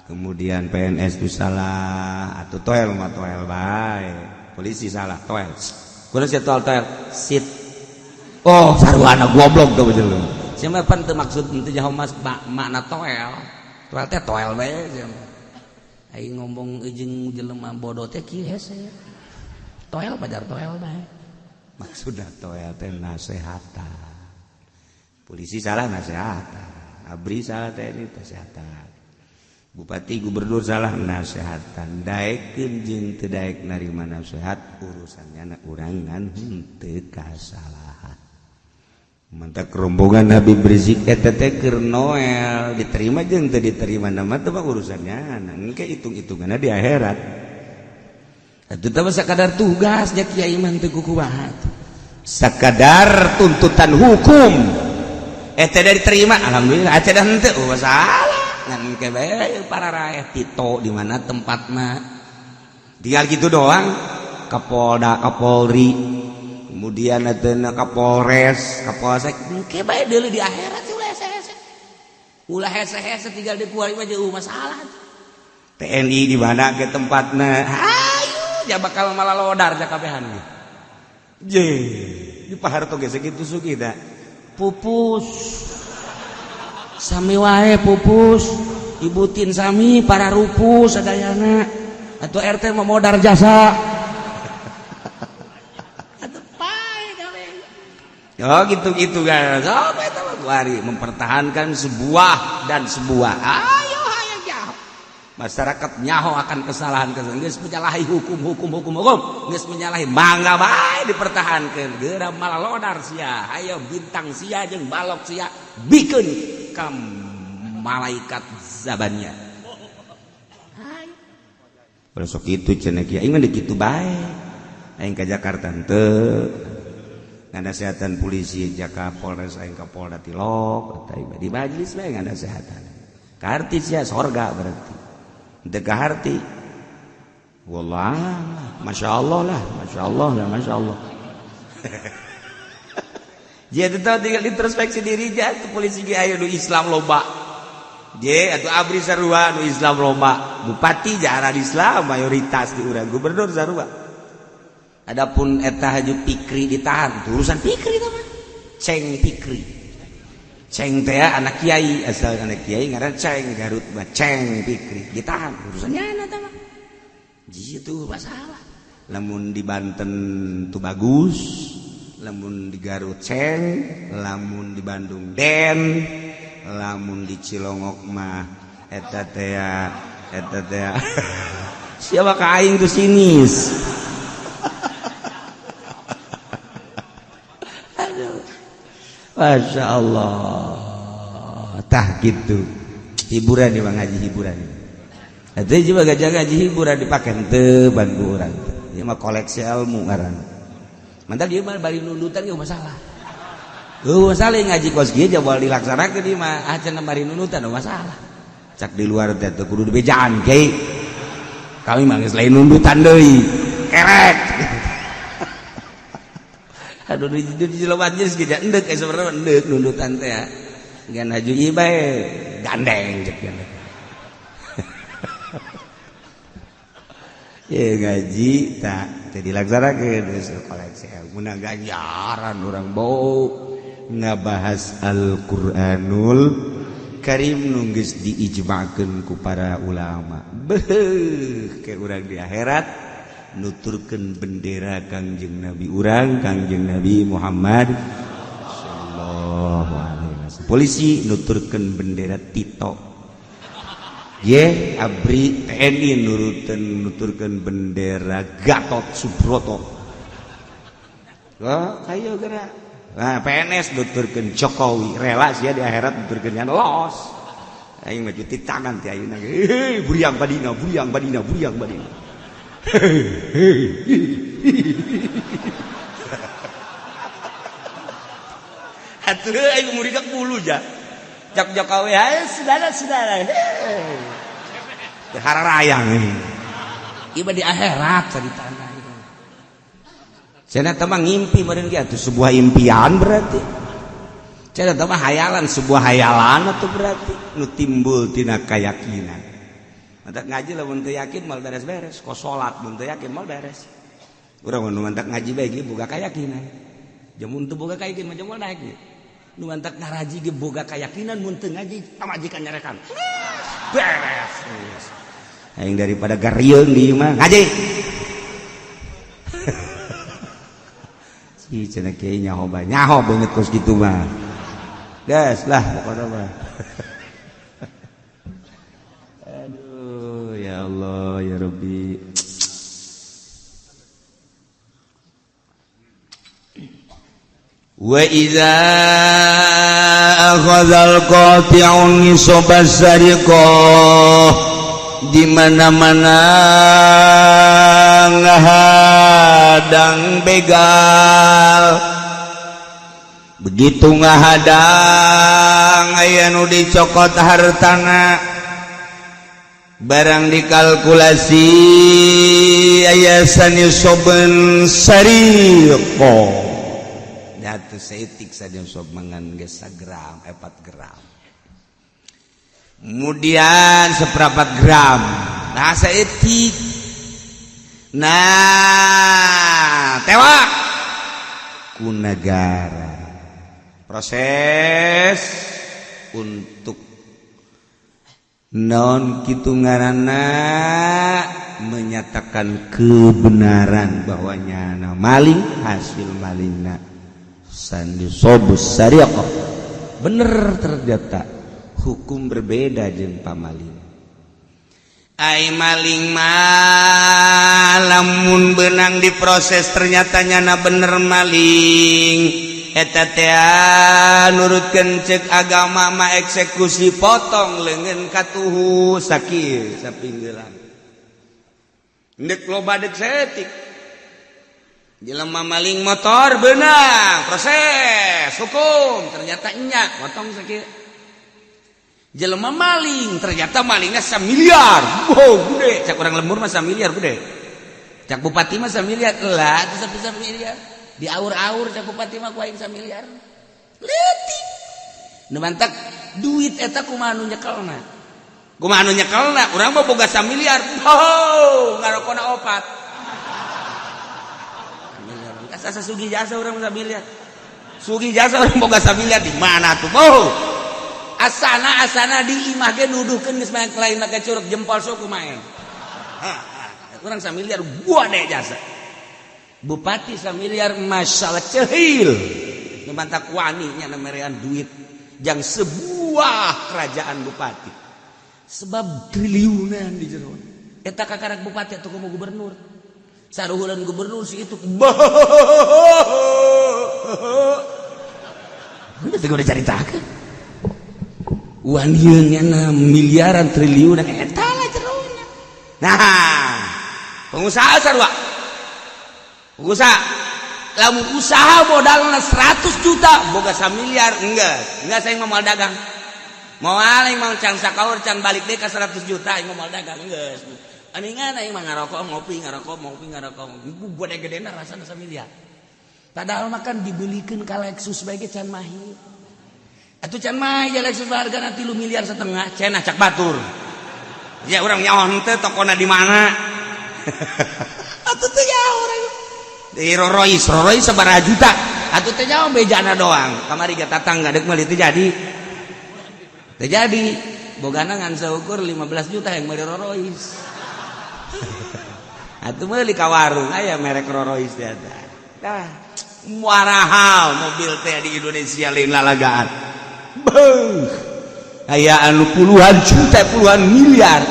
kemudian PNS nu salah, atuh toel mah toel wae. Polisi salah, toel. Kunaon sia toel toel? Sit. Oh, sarwana goblok tuh jelema. Sia mah pan teu maksud teu jauh mas makna toel. Toel teh toel bae sia mah. Aing ngomong jeung jelema bodoh teh kieu hese. Toel pajar toel bae. Maksudna toel teh nasehatan. Polisi salah nasehatan, ABRI salah TNI nasehatan, bupati gubernur salah nasehatan. Daekeun jeung teu daek narima nasehat urusannya na urang ngan henteu kasalahan. Mantak rombongan Habib Rizik eta teh keur Noel diterima jeung teu diterima nama teh mah urusannya na engke hitung-hitunganna di akhirat. Atuh teh sakadar tugas nya kiai mah teu kukumaha. Sakadar tuntutan hukum eta diterima alhamdulillah, eta dah henteu oh salah. Ngan engke bae para rakyat Tito di mana tempatna. Tinggal gitu doang. Kapolda, Kapolri, kemudian eta Kapolres, Kapolsek engke bae deuleu di akhirat ulah hese-hese. Ulah hese-hese tinggal di kuari mah jauh masalah. TNI di mana ke tempatna? Ayo, ja bakal malalodar ja kabehan ge. Je, di Pak Harto ge sakitu sugih da. Pupus. Sami wae pupus. Ibutin sami para rupus sadayana. Atau RT mah modar jasa. Atuh pae kabeh. Oh gitu-gitu kan. Oh eta mah kuari mempertahankan sebuah dan sebuah. Ayo ayo jawab. Masyarakat nyaho akan kesalahan-kesalahan geus menyalahi hukum hukum hukum hukum geus menyalahi mangga bae dipertahankeun geura malalodar sia ayo bintang sia jeung balok sia bikeun ka malaikat zabannya. Ayo sok kitu cenah kiai mah kitu bae aing ka Jakarta henteu nganasehatan polisi Jaka Polres aing ka Polda tilok eta di majelis bae nganasehatan kaharti sia sorga berarti teu kaharti wallah masya Allah lah masya Allah lah masya Allah. Jadi tahu tinggal introspeksi diri ja tuh polisi ge aya nu Islam loba je atuh ABRI sarua nu Islam loba bupati jarang Islam mayoritas di urang gubernur sarua. Adapun eta haju Pikri ditahan urusan Pikri tah mah Ceng Pikri Ceng teh anak kiai asal anak kiai ngaran Ceng Garut mah Ceng Pikri ditahan urusannya anak tah mah jitu masalah. Lamun di Banten tuh bagus, lamun di Garut Ceng, lamun di Bandung Den, lamun di Cilongok mah eta teh eta teh siapa ka aing tuh sinis. Aduh. Masya Allah tah gitu hiburan di ngaji hiburan itu juga gajah ngaji hiburan dipakai henteu bantu urang ieu mah koleksi ilmu ngaran mantap dia mah bari nundutan ge masalah. Eueuh masalah ngaji kos kieu jabal dilaksanakeun ieu mah ah cenah bari nundutan masalah cak di luar teh teu kudu dibejaan kiai kami mah geus lain nundutan deui kerek. Aduh di jelema geus ge endek sebenarnya endek nundutan teh ya. Ngan haju ieu bae gandeng cek gandeng. Ya ngaji tak teu dilaksanakeun geus koleksi ilmu ganjaran urang bau ngabahas Al-Qur'anul Karim nu geus diijma'keun ku para ulama. Beuh ke urang di akhirat nuturkeun bendera Kangjeng Nabi urang Kangjeng Nabi Muhammad sallallahu alaihi wasallam. Polisi nuturkeun bendera Tito. Ye ABRI TNI nuruten nuturkeun bendera Gatot Subroto. Wah, kayo gerak. Nah, PNS nuturkeun Jokowi, rela sia di akhirat nuturkeun nya los. Aing mah cuti tangan ti ayeuna. Hei, buriang badina, buriang badina, buriang badina. Atuh aing murigak bulu ja. Jak Jokowi ayo saudara-saudara. Hararayang ini. Ieu di akhirat caritana. Cenah teh mah ngimpi meureun ge atuh sebuah impian berarti. Cenah teh mah hayalan sebuah hayalan atuh berarti nu timbul tina keyakinan. Mantak ngaji lamun teu yakin moal beres-beres, kos salat mun teu yakin moal beres. Urang mun mantak ngaji bae ge boga keyakinan. Jamun teu boga keyakinan mah moal naik ge. Nu mantak ngaraji ge boga keyakinan mun teu ngaji pamajikan nyarekan. Beres. Aing daripada garieung di imah ngaji. Si cenah kiai nyaho bae, nyaho beungeut kos kitu mah. Geus lah pokona mah. Aduh ya Allah ya Rabbi. Wa idza akhadhal qati'un nisabas sariqah di mana-mana ngahadang begal begitu ngahadang aya nu dicokot hartana barang dikalkulasi aya sanisoben sariqah jatuh seetik saja sob mangan geus sagram 4 gram kemudian seperempat gram nah seetik nah tewak ku negara proses untuk non kitu ngaranna menyatakan kebenaran bahwa nyana maling hasil malingna sandi sobus sariqah bener ternyata hukum berbeda jeung pamaling. Ai maling mah lamun benang diproses ternyata nyana bener maling eta teh nurutkeun cek agama mah eksekusi potong leungeun katuhu sakieu sapinggelan deuk loba deuk saeutik jelema maling motor benang proses hukum ternyata nya potong sakieu jelema maling ternyata malingnya 1 miliar. Wow gede cak orang lembur mah 1 miliar gede cak bupati mah 1 miliar lah itu sampai 1 miliar di aur-aur cak bupati mah ku aing 1 miliar leutik nu mantak duit eta kumaha nu nyekelna kumaha nu nyekelna urang mah boga 1 miliar oh ngarokona 4 miliar asa sugih jasa urang 1 miliar sugih jasa urang boga 1 miliar di mana tuh oh asana asana di imah ge nuduhkeun geus main lain make curug jempol suku main. Urang 1 miliar gua deh jasa. Bupati 1 miliar masalah cehil. Nu mantak wani nya merean duit jang sebuah kerajaan bupati. Sebab triliunan di jero. Eta kakarak bupati atau kumaha gubernur. Saruhulan gubernur si itu. Itu udah caritakeun. Wanian miliaran triliunan eta lah jerona. Nah, pengusaha sarua. Pengusaha lamun usaha modalna 100 juta boga 1 miliar enggak saya mau dagang. Moal aing mau can sakaur can balik deui ka 100 juta aing mau dagang geus. Aningan aing mah ngarokok ngopi ngarokok ngopi ngarokok. Gede gedena rasana 1 miliar. Padahal makan dibelikeun ka Lexus bae ge can mahi. Atuh can mah ya Lexus hargana 3,5 miliar cenah cak batur. Ya urang nyaho henteu tokona di mana. Atuh teu nyaho urang. Di Rolls Royce sabaraha juta. Atuh teu nyaho bejana doang. Kamari ge tatangga deuk meuli teu jadi. Teu jadi. Bogana ngan saukur 15 juta yang meuli Rolls Royce. Atuh meuli ka warung aya merek Rolls Royce teh eta. Dah muarahal mobil teh di Indonesia lain lalagaan. Beuh. Aya anu puluhan juta puluhan miliar.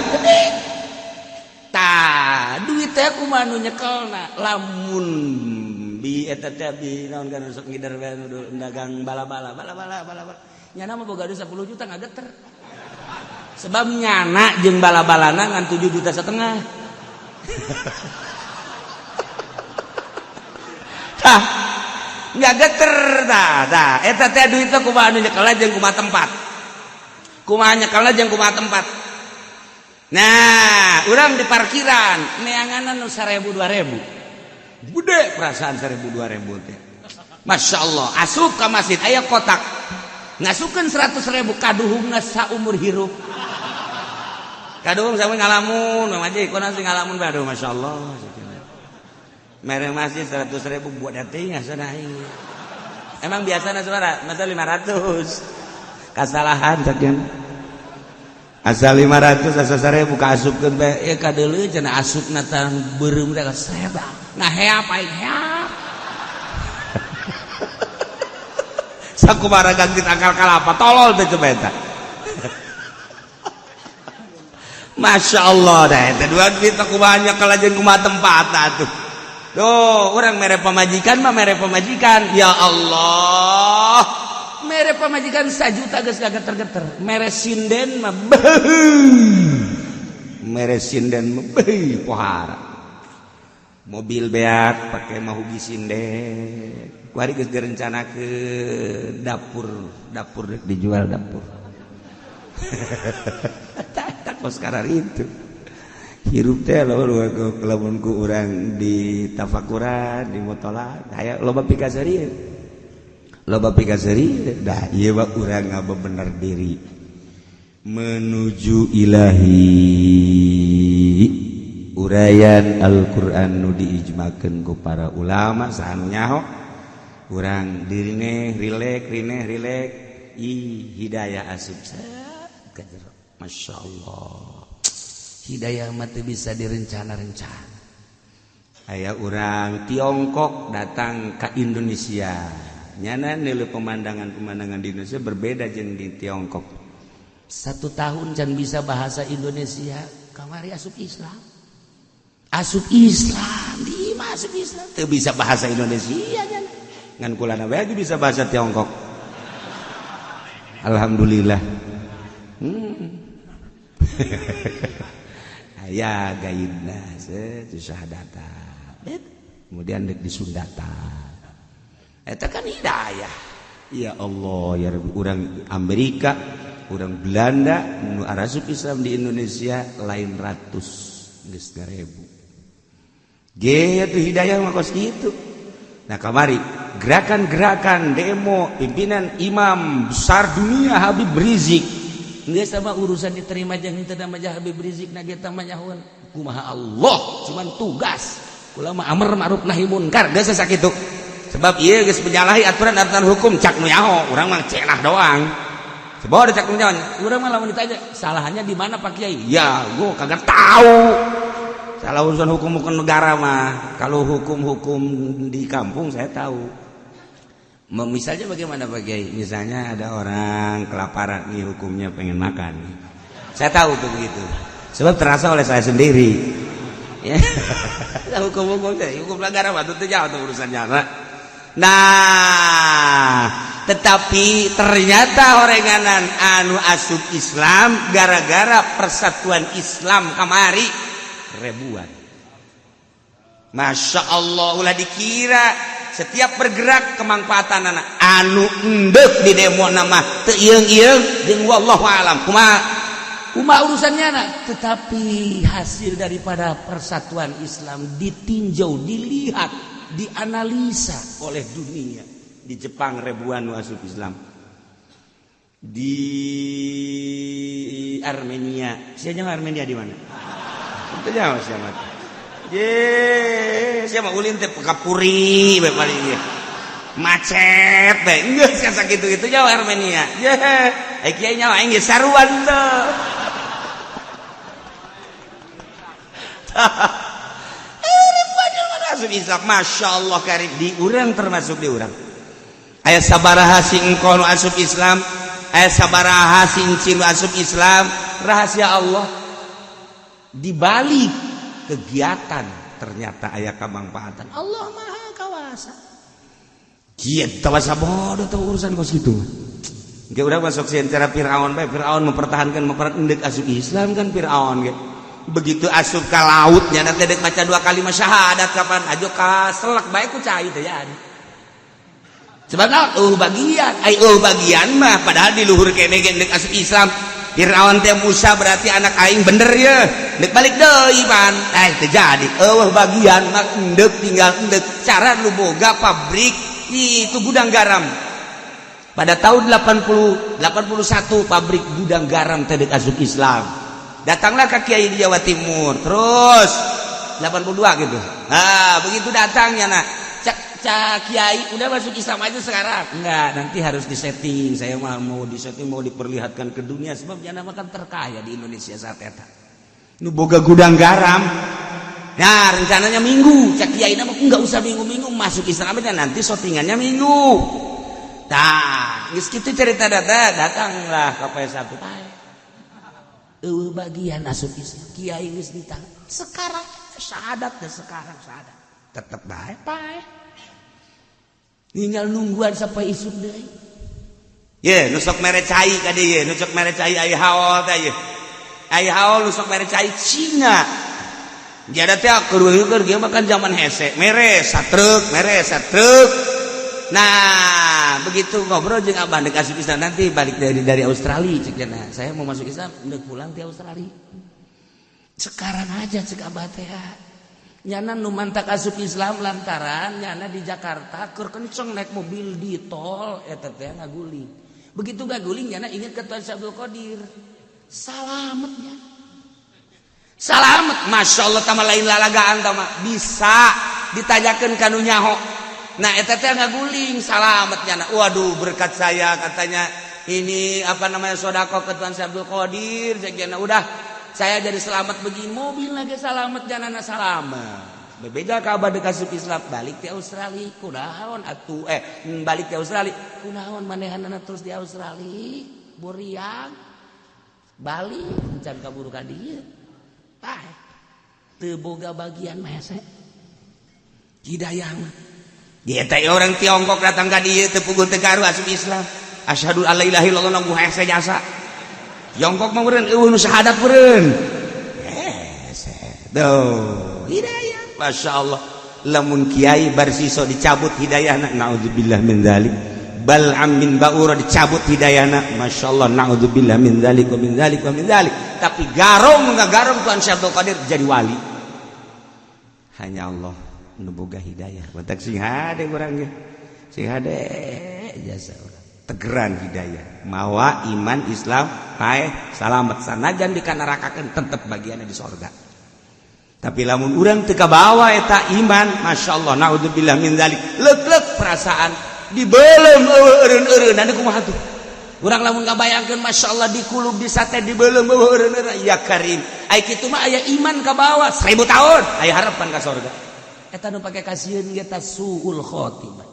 Tah, duit teh kumaha nu nyekelna lamun bi eta teh bi naon kan sok ngider bae nu dagang bala-bala bala-bala bala-bala. Nyana mah boga duit 10 juta ngageter. Sebab nyana jeung bala-balana ngan 7,5 juta. Tah, Nggak geter tah tah eta teh duit teh kumaha anu nyekel jeung kumaha tempat, kumaha nyekel jeung kumaha tempat. Nah, urang di parkiran neanganan nu 1000 2000, gede perasaan 1000 2000 teh. Masya Allah, asup ke masjid aya kotak, ngasukeun 100.000, kaduhungna saumur hirup. Kaduhung sampe ngalamun masjid kono sing ngalamun baru. Masya Allah, mere masjid 100.000 buat dating asa aing. Emang biasa suara masa 500 kasalahan sakian asal 500 asa 1000 kaasupkeun bae ya kadeuleu cenah asupna tang beureum teh seba ngaheap aing heap. Sakumaha ganti tangkal kalapa tolol teh coba eta. Masya Allah dah eta dua duit aku banyak kalajen kumaha tempat atuh. Duh, orang mere pamajikan mah mere pamajikan. Ya Allah. Mere pamajikan sajuta geus geter-geter. Mere sinden mah beuh. Mere sinden mah beuh pohara. Mobil beak pake mahugi sinden. Kuari geus direncanakeun dapur, dapur dijual dapur. Tak kos karar itu. Hirup teh lamun ku urang di tafakuran, di mutola aya loba pikaseurieun, loba pikaseurieun. Dah ieu mah urang ngabebener diri menuju ilahi. Uraian Al-Qur'an nu diijmakeun ku para ulama saha nu nyaho urang dirine rilek rine rilek ih hidayah asup ka jero. Masya Allah, hidayah mati bisa direncana-rencana. Aya orang Tiongkok datang ke Indonesia, nyana nilai pemandangan-pemandangan di Indonesia berbeda jeung di Tiongkok. 1 tahun can bisa bahasa Indonesia, kamari asup Islam, asup Islam di asup Islam teu bisa bahasa Indonesia nyana. Ngan kulana bae bisa bahasa Tiongkok, alhamdulillah. Aya gaibna syahadata kemudian dek disundata eta kan hidayah. Ya Allah ya Rabbi, urang Amerika, urang Belanda nu arasup Islam di Indonesia lain ratus geus ribu ge atuh hidayah mah kos kitu. Nah, kamari gerakan-gerakan demo pimpinan imam besar dunia Habib Rizik nggak sama urusan diterima jeung henteu mah Habib Rizik na ge mah nyahoan kumaha Allah, cuman tugas kula mah amar ma'ruf nahi munkar geus sakitu. Sebab ieu geus menyalahi aturan-aturan hukum cak nu nyaho, urang mah cenah doang. Sebab ada cak nu nyaho urang mah lamun ditanya salahnya di mana Pak Kiai, ya gua kagak tahu salah urusan hukum-hukum negara mah. Kalau hukum-hukum di kampung saya tahu. Misalnya bagaimana Pak Kiai? Misalnya ada orang kelaparan nih, hukumnya pengen makan. Saya tahu tuh begitu. Sebab terasa oleh saya sendiri. Ya. Hukum-hukum hukum negara mah itu jauh tuh urusannya. Nah, tetapi ternyata orenganan anu asup Islam gara-gara persatuan Islam kamari ribuan. Masya Allah, ulah dikira setiap bergerak kemanfaatan anak anu endek di demo nama teu ieung-ieung jeung wallahu alam kumaha kumaha urusannya anak. Tetapi hasil daripada persatuan Islam ditinjau, dilihat, dianalisa oleh dunia. Di Jepang ribuan asup Islam, di Armenia siapa? Armenia di mana itu jauh siapa? Ye, siapa ulin teh kapuri bae paling ieu. Macet bae. Geus sia sakitu itu jauh Armenia. Ye, ai kiai nyawa aing geus saruan teu. Ribuan asup Islam, Masya Allah karim di urang termasuk di urang. Aya sabaraha si engkau nu asup Islam, aya sabaraha si encin nu asup Islam, rahasia Allah. Di balik kegiatan ternyata aya kamangfaatan. Allah Maha Kawasa. Kieu tawasa bodoh tuh urusan kos kitu. Engke urang masuk sieun cara Firaun bae. Firaun mempertahankan memperendek asup Islam kan Firaun ge. Begitu asup ka laut nya teh dek maca dua kalimat syahadat kapan aja ka selek bae ku cai teh jadi. Sebab naon? Bagian ai euweuh bagian mah, padahal di luhur kene ge deuk asup Islam. Fir'aun teh Musa berarti anak aing, bener ya, deuk balik deui pan eh teu jadi. Euweuh bagian mah endek, tinggal endek. Cara nu boga pabrik itu gudang garam pada tahun 80 81, pabrik gudang garam teh deuk asup Islam, datanglah ke kiai di Jawa Timur, terus 82 gitu. Nah, begitu datangnya, nah, cak cak kiai, udah masuk Islam aja sekarang. Enggak, nanti harus disetting. Saya mah mau disetting, mau diperlihatkan ke dunia, sebab jana makan terkaya di Indonesia saat eta nu boga gudang garam. Nah, rencananya minggu. Cak kiai nama, enggak usah minggu-minggu, masuk Islam aja, nanti settingannya minggu. Nah, geus kitu cerita data, datanglah ke P1. Euweuh bagian asup Islam. Kiai geus ditang. Sekarang syahadat deh, sekarang syahadat. Tetep bae paeh. Tinggal nungguan sampai isuk deui. Ye, nu sok mere cai ka dieu, nu sok mere cai ai haol teh ye. Ai haol nu sok mere cai Cina. Dia ada teh keur keur ge makan zaman hese, mere satruk, mere satruk. Nah, begitu ngobrol jeung abah deuk asup Islam, nanti balik dari Australia cek cenah. Saya mau masuk Islam, deuk pulang di Australia. Sekarang aja, cek abah teh. Nyana nu mantak asup Islam lantaran nyana di Jakarta keur kenceng naik mobil di tol eta teh ngaguling. Begitu ngaguling, nyana ingat ke Tuan Abdul Qadir. Salametnya. Salamet, Masya Allah, tama lain lalagaan, tama bisa ditanyakan kanu nyaho. Nah, eta teh ngaguling, salamet nyana. Waduh, berkat saya katanya ini apa namanya, sodako ke Tuan Abdul Qadir, cek udah saya jadi selamat begini, mobil lagi selamat, jangan selamat. Berbeda kabar dikasih Islam, balik ke Australia kunaon atuh, balik ke Australia kunaon, manehanana terus di Australia buriang, balik can kaburu ka dieu, tah teu boga bagian mah hese. Hidayah mah dia teh orang Tiongkok datang ka dieu teu puguh teu karu asup Islam, asyhadu alla ilaha illallah, nunggu hese jasa. Tiongkok mah meureun euweuh nu syahadat meureun hese. Tuh hidayah, Masya Allah. Lamun kiai barsiso dicabut hidayahna, naudzubillah min dzalik. Bal'am bin Ba'ura dicabut hidayahna, Masya Allah, naudzubillah min dzalik wa min dzalik wa min dzalik. Tapi garong nggak garong Tuhan Syekh Abdul Qadir jadi wali. Hanya Allah nu boga hidayah. Matak sing hade urang ge, sing hade jasa urang tegeran hidayah, mawa iman Islam paeh salamet, sanajan dikanarakakeun tetep bagiannya di sorga. Tapi lamun urang teu kabawa eta iman, Masya Allah, naudzubillah min dzalik, leuk-leuk perasaan dibelem euweuh eureun-eureun anu kumaha tuh urang lamun ngabayangkeun, Masya Allah, di kulub di sate dibelem euweuh eureun-eureun. Ya karim, ai kitu mah aya iman kabawa 1000 tahun aya harapan ka sorga. Eta nu pake kasieun ge ta suul khotimah,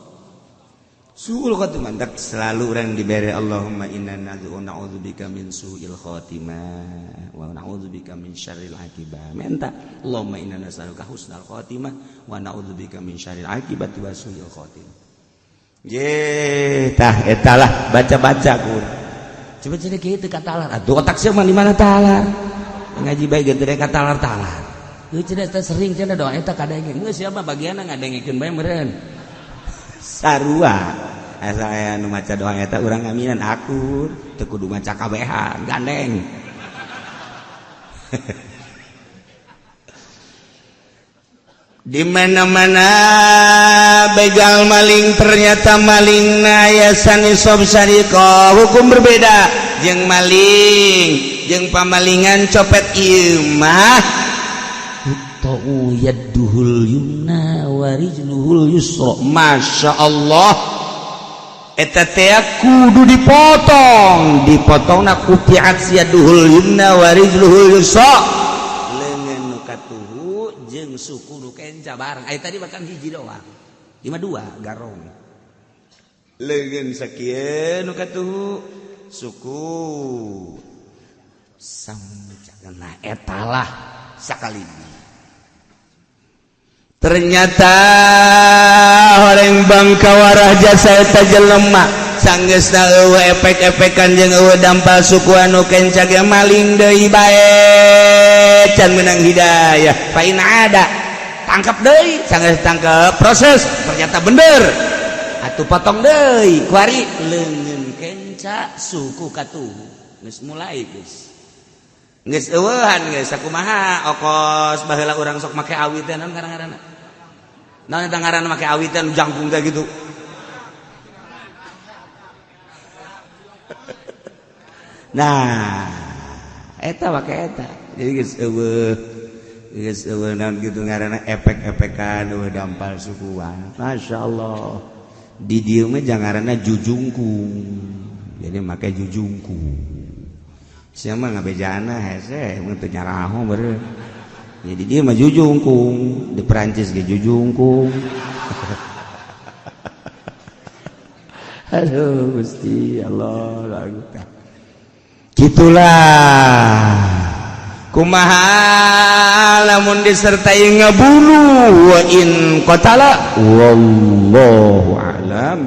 suul khotimah. Selalu orang diberi Allahumma inna na'udzubika min su'il khotimah wa na'udzubika min syarril akibah. Minta Allahumma inna nas'aluka husnal khotimah wa na'udzubika min syarril akibati wa su'il khotimah. Ye, tah etalah baca-baca ku. Coba jadi kieu teu katalar. Atuh otak sia mah di mana talar? Ngaji bae ge teu katalar-talar. Heuh, cenah teh sering cenah doa eta kadenge. Geus sia mah bagianna ngadengekeun bae meureun. Sarua. Asa aya nu maca doa eta urang ngaminan akur, teu kudu maca kabehan, gandeng. Di mana-mana begal maling, ternyata maling aya sanisob sariqah, hukum berbeda jeung maling jeung pamalingan copet ieu mah. Tuqta'u yaduhul yumna wa rijluhul yusra. Masya Allah, eta teh kudu dipotong, dipotongna quti'at yaduhul yumna wa rijluhul yusra, leungeun nu katuhu jeung suku nu kenca bareng. Ai tadi bahkan hiji doang, lima dua garong leungeun sakieu nu katuhu suku samca. Nah, etalah sakali ternyata orang bangkawarah jasa eta jelema sanggeusna eueuh efek-efekan jeung eueuh dampal suku anu kenca ge maling deui bae, can menang hidayah. Fa in ada, tangkap deui, sanggeus tangkap, proses, ternyata bener. Atuh potong deui kuari leungeun kenca suku katuhu geus mulai geus. Geus eueuhan geus sakumaha okos baheula urang sok make awi teh naon ngaran-ngaranna? Naon eta ngaranna make awi teh nu jangkung teh gitu. Nah, eta make eta. Jadi geus eueuh geus eueuh naon gitu ngaranna efek-efekan eueuh dampal sukuan. Masyaallah. Di dieu mah jangaranna jujungkung. Jadi make jujungkung. Sia mah ngabejana hese mun teu nyaraho beureum. Jadi dia mah jujungkung, di Perancis ge jujungkung. Aduh Gusti Allah lagu tah. Gitulah. Kumaha lamun disertai ngabunuh wa in qatala wallahu a'lam.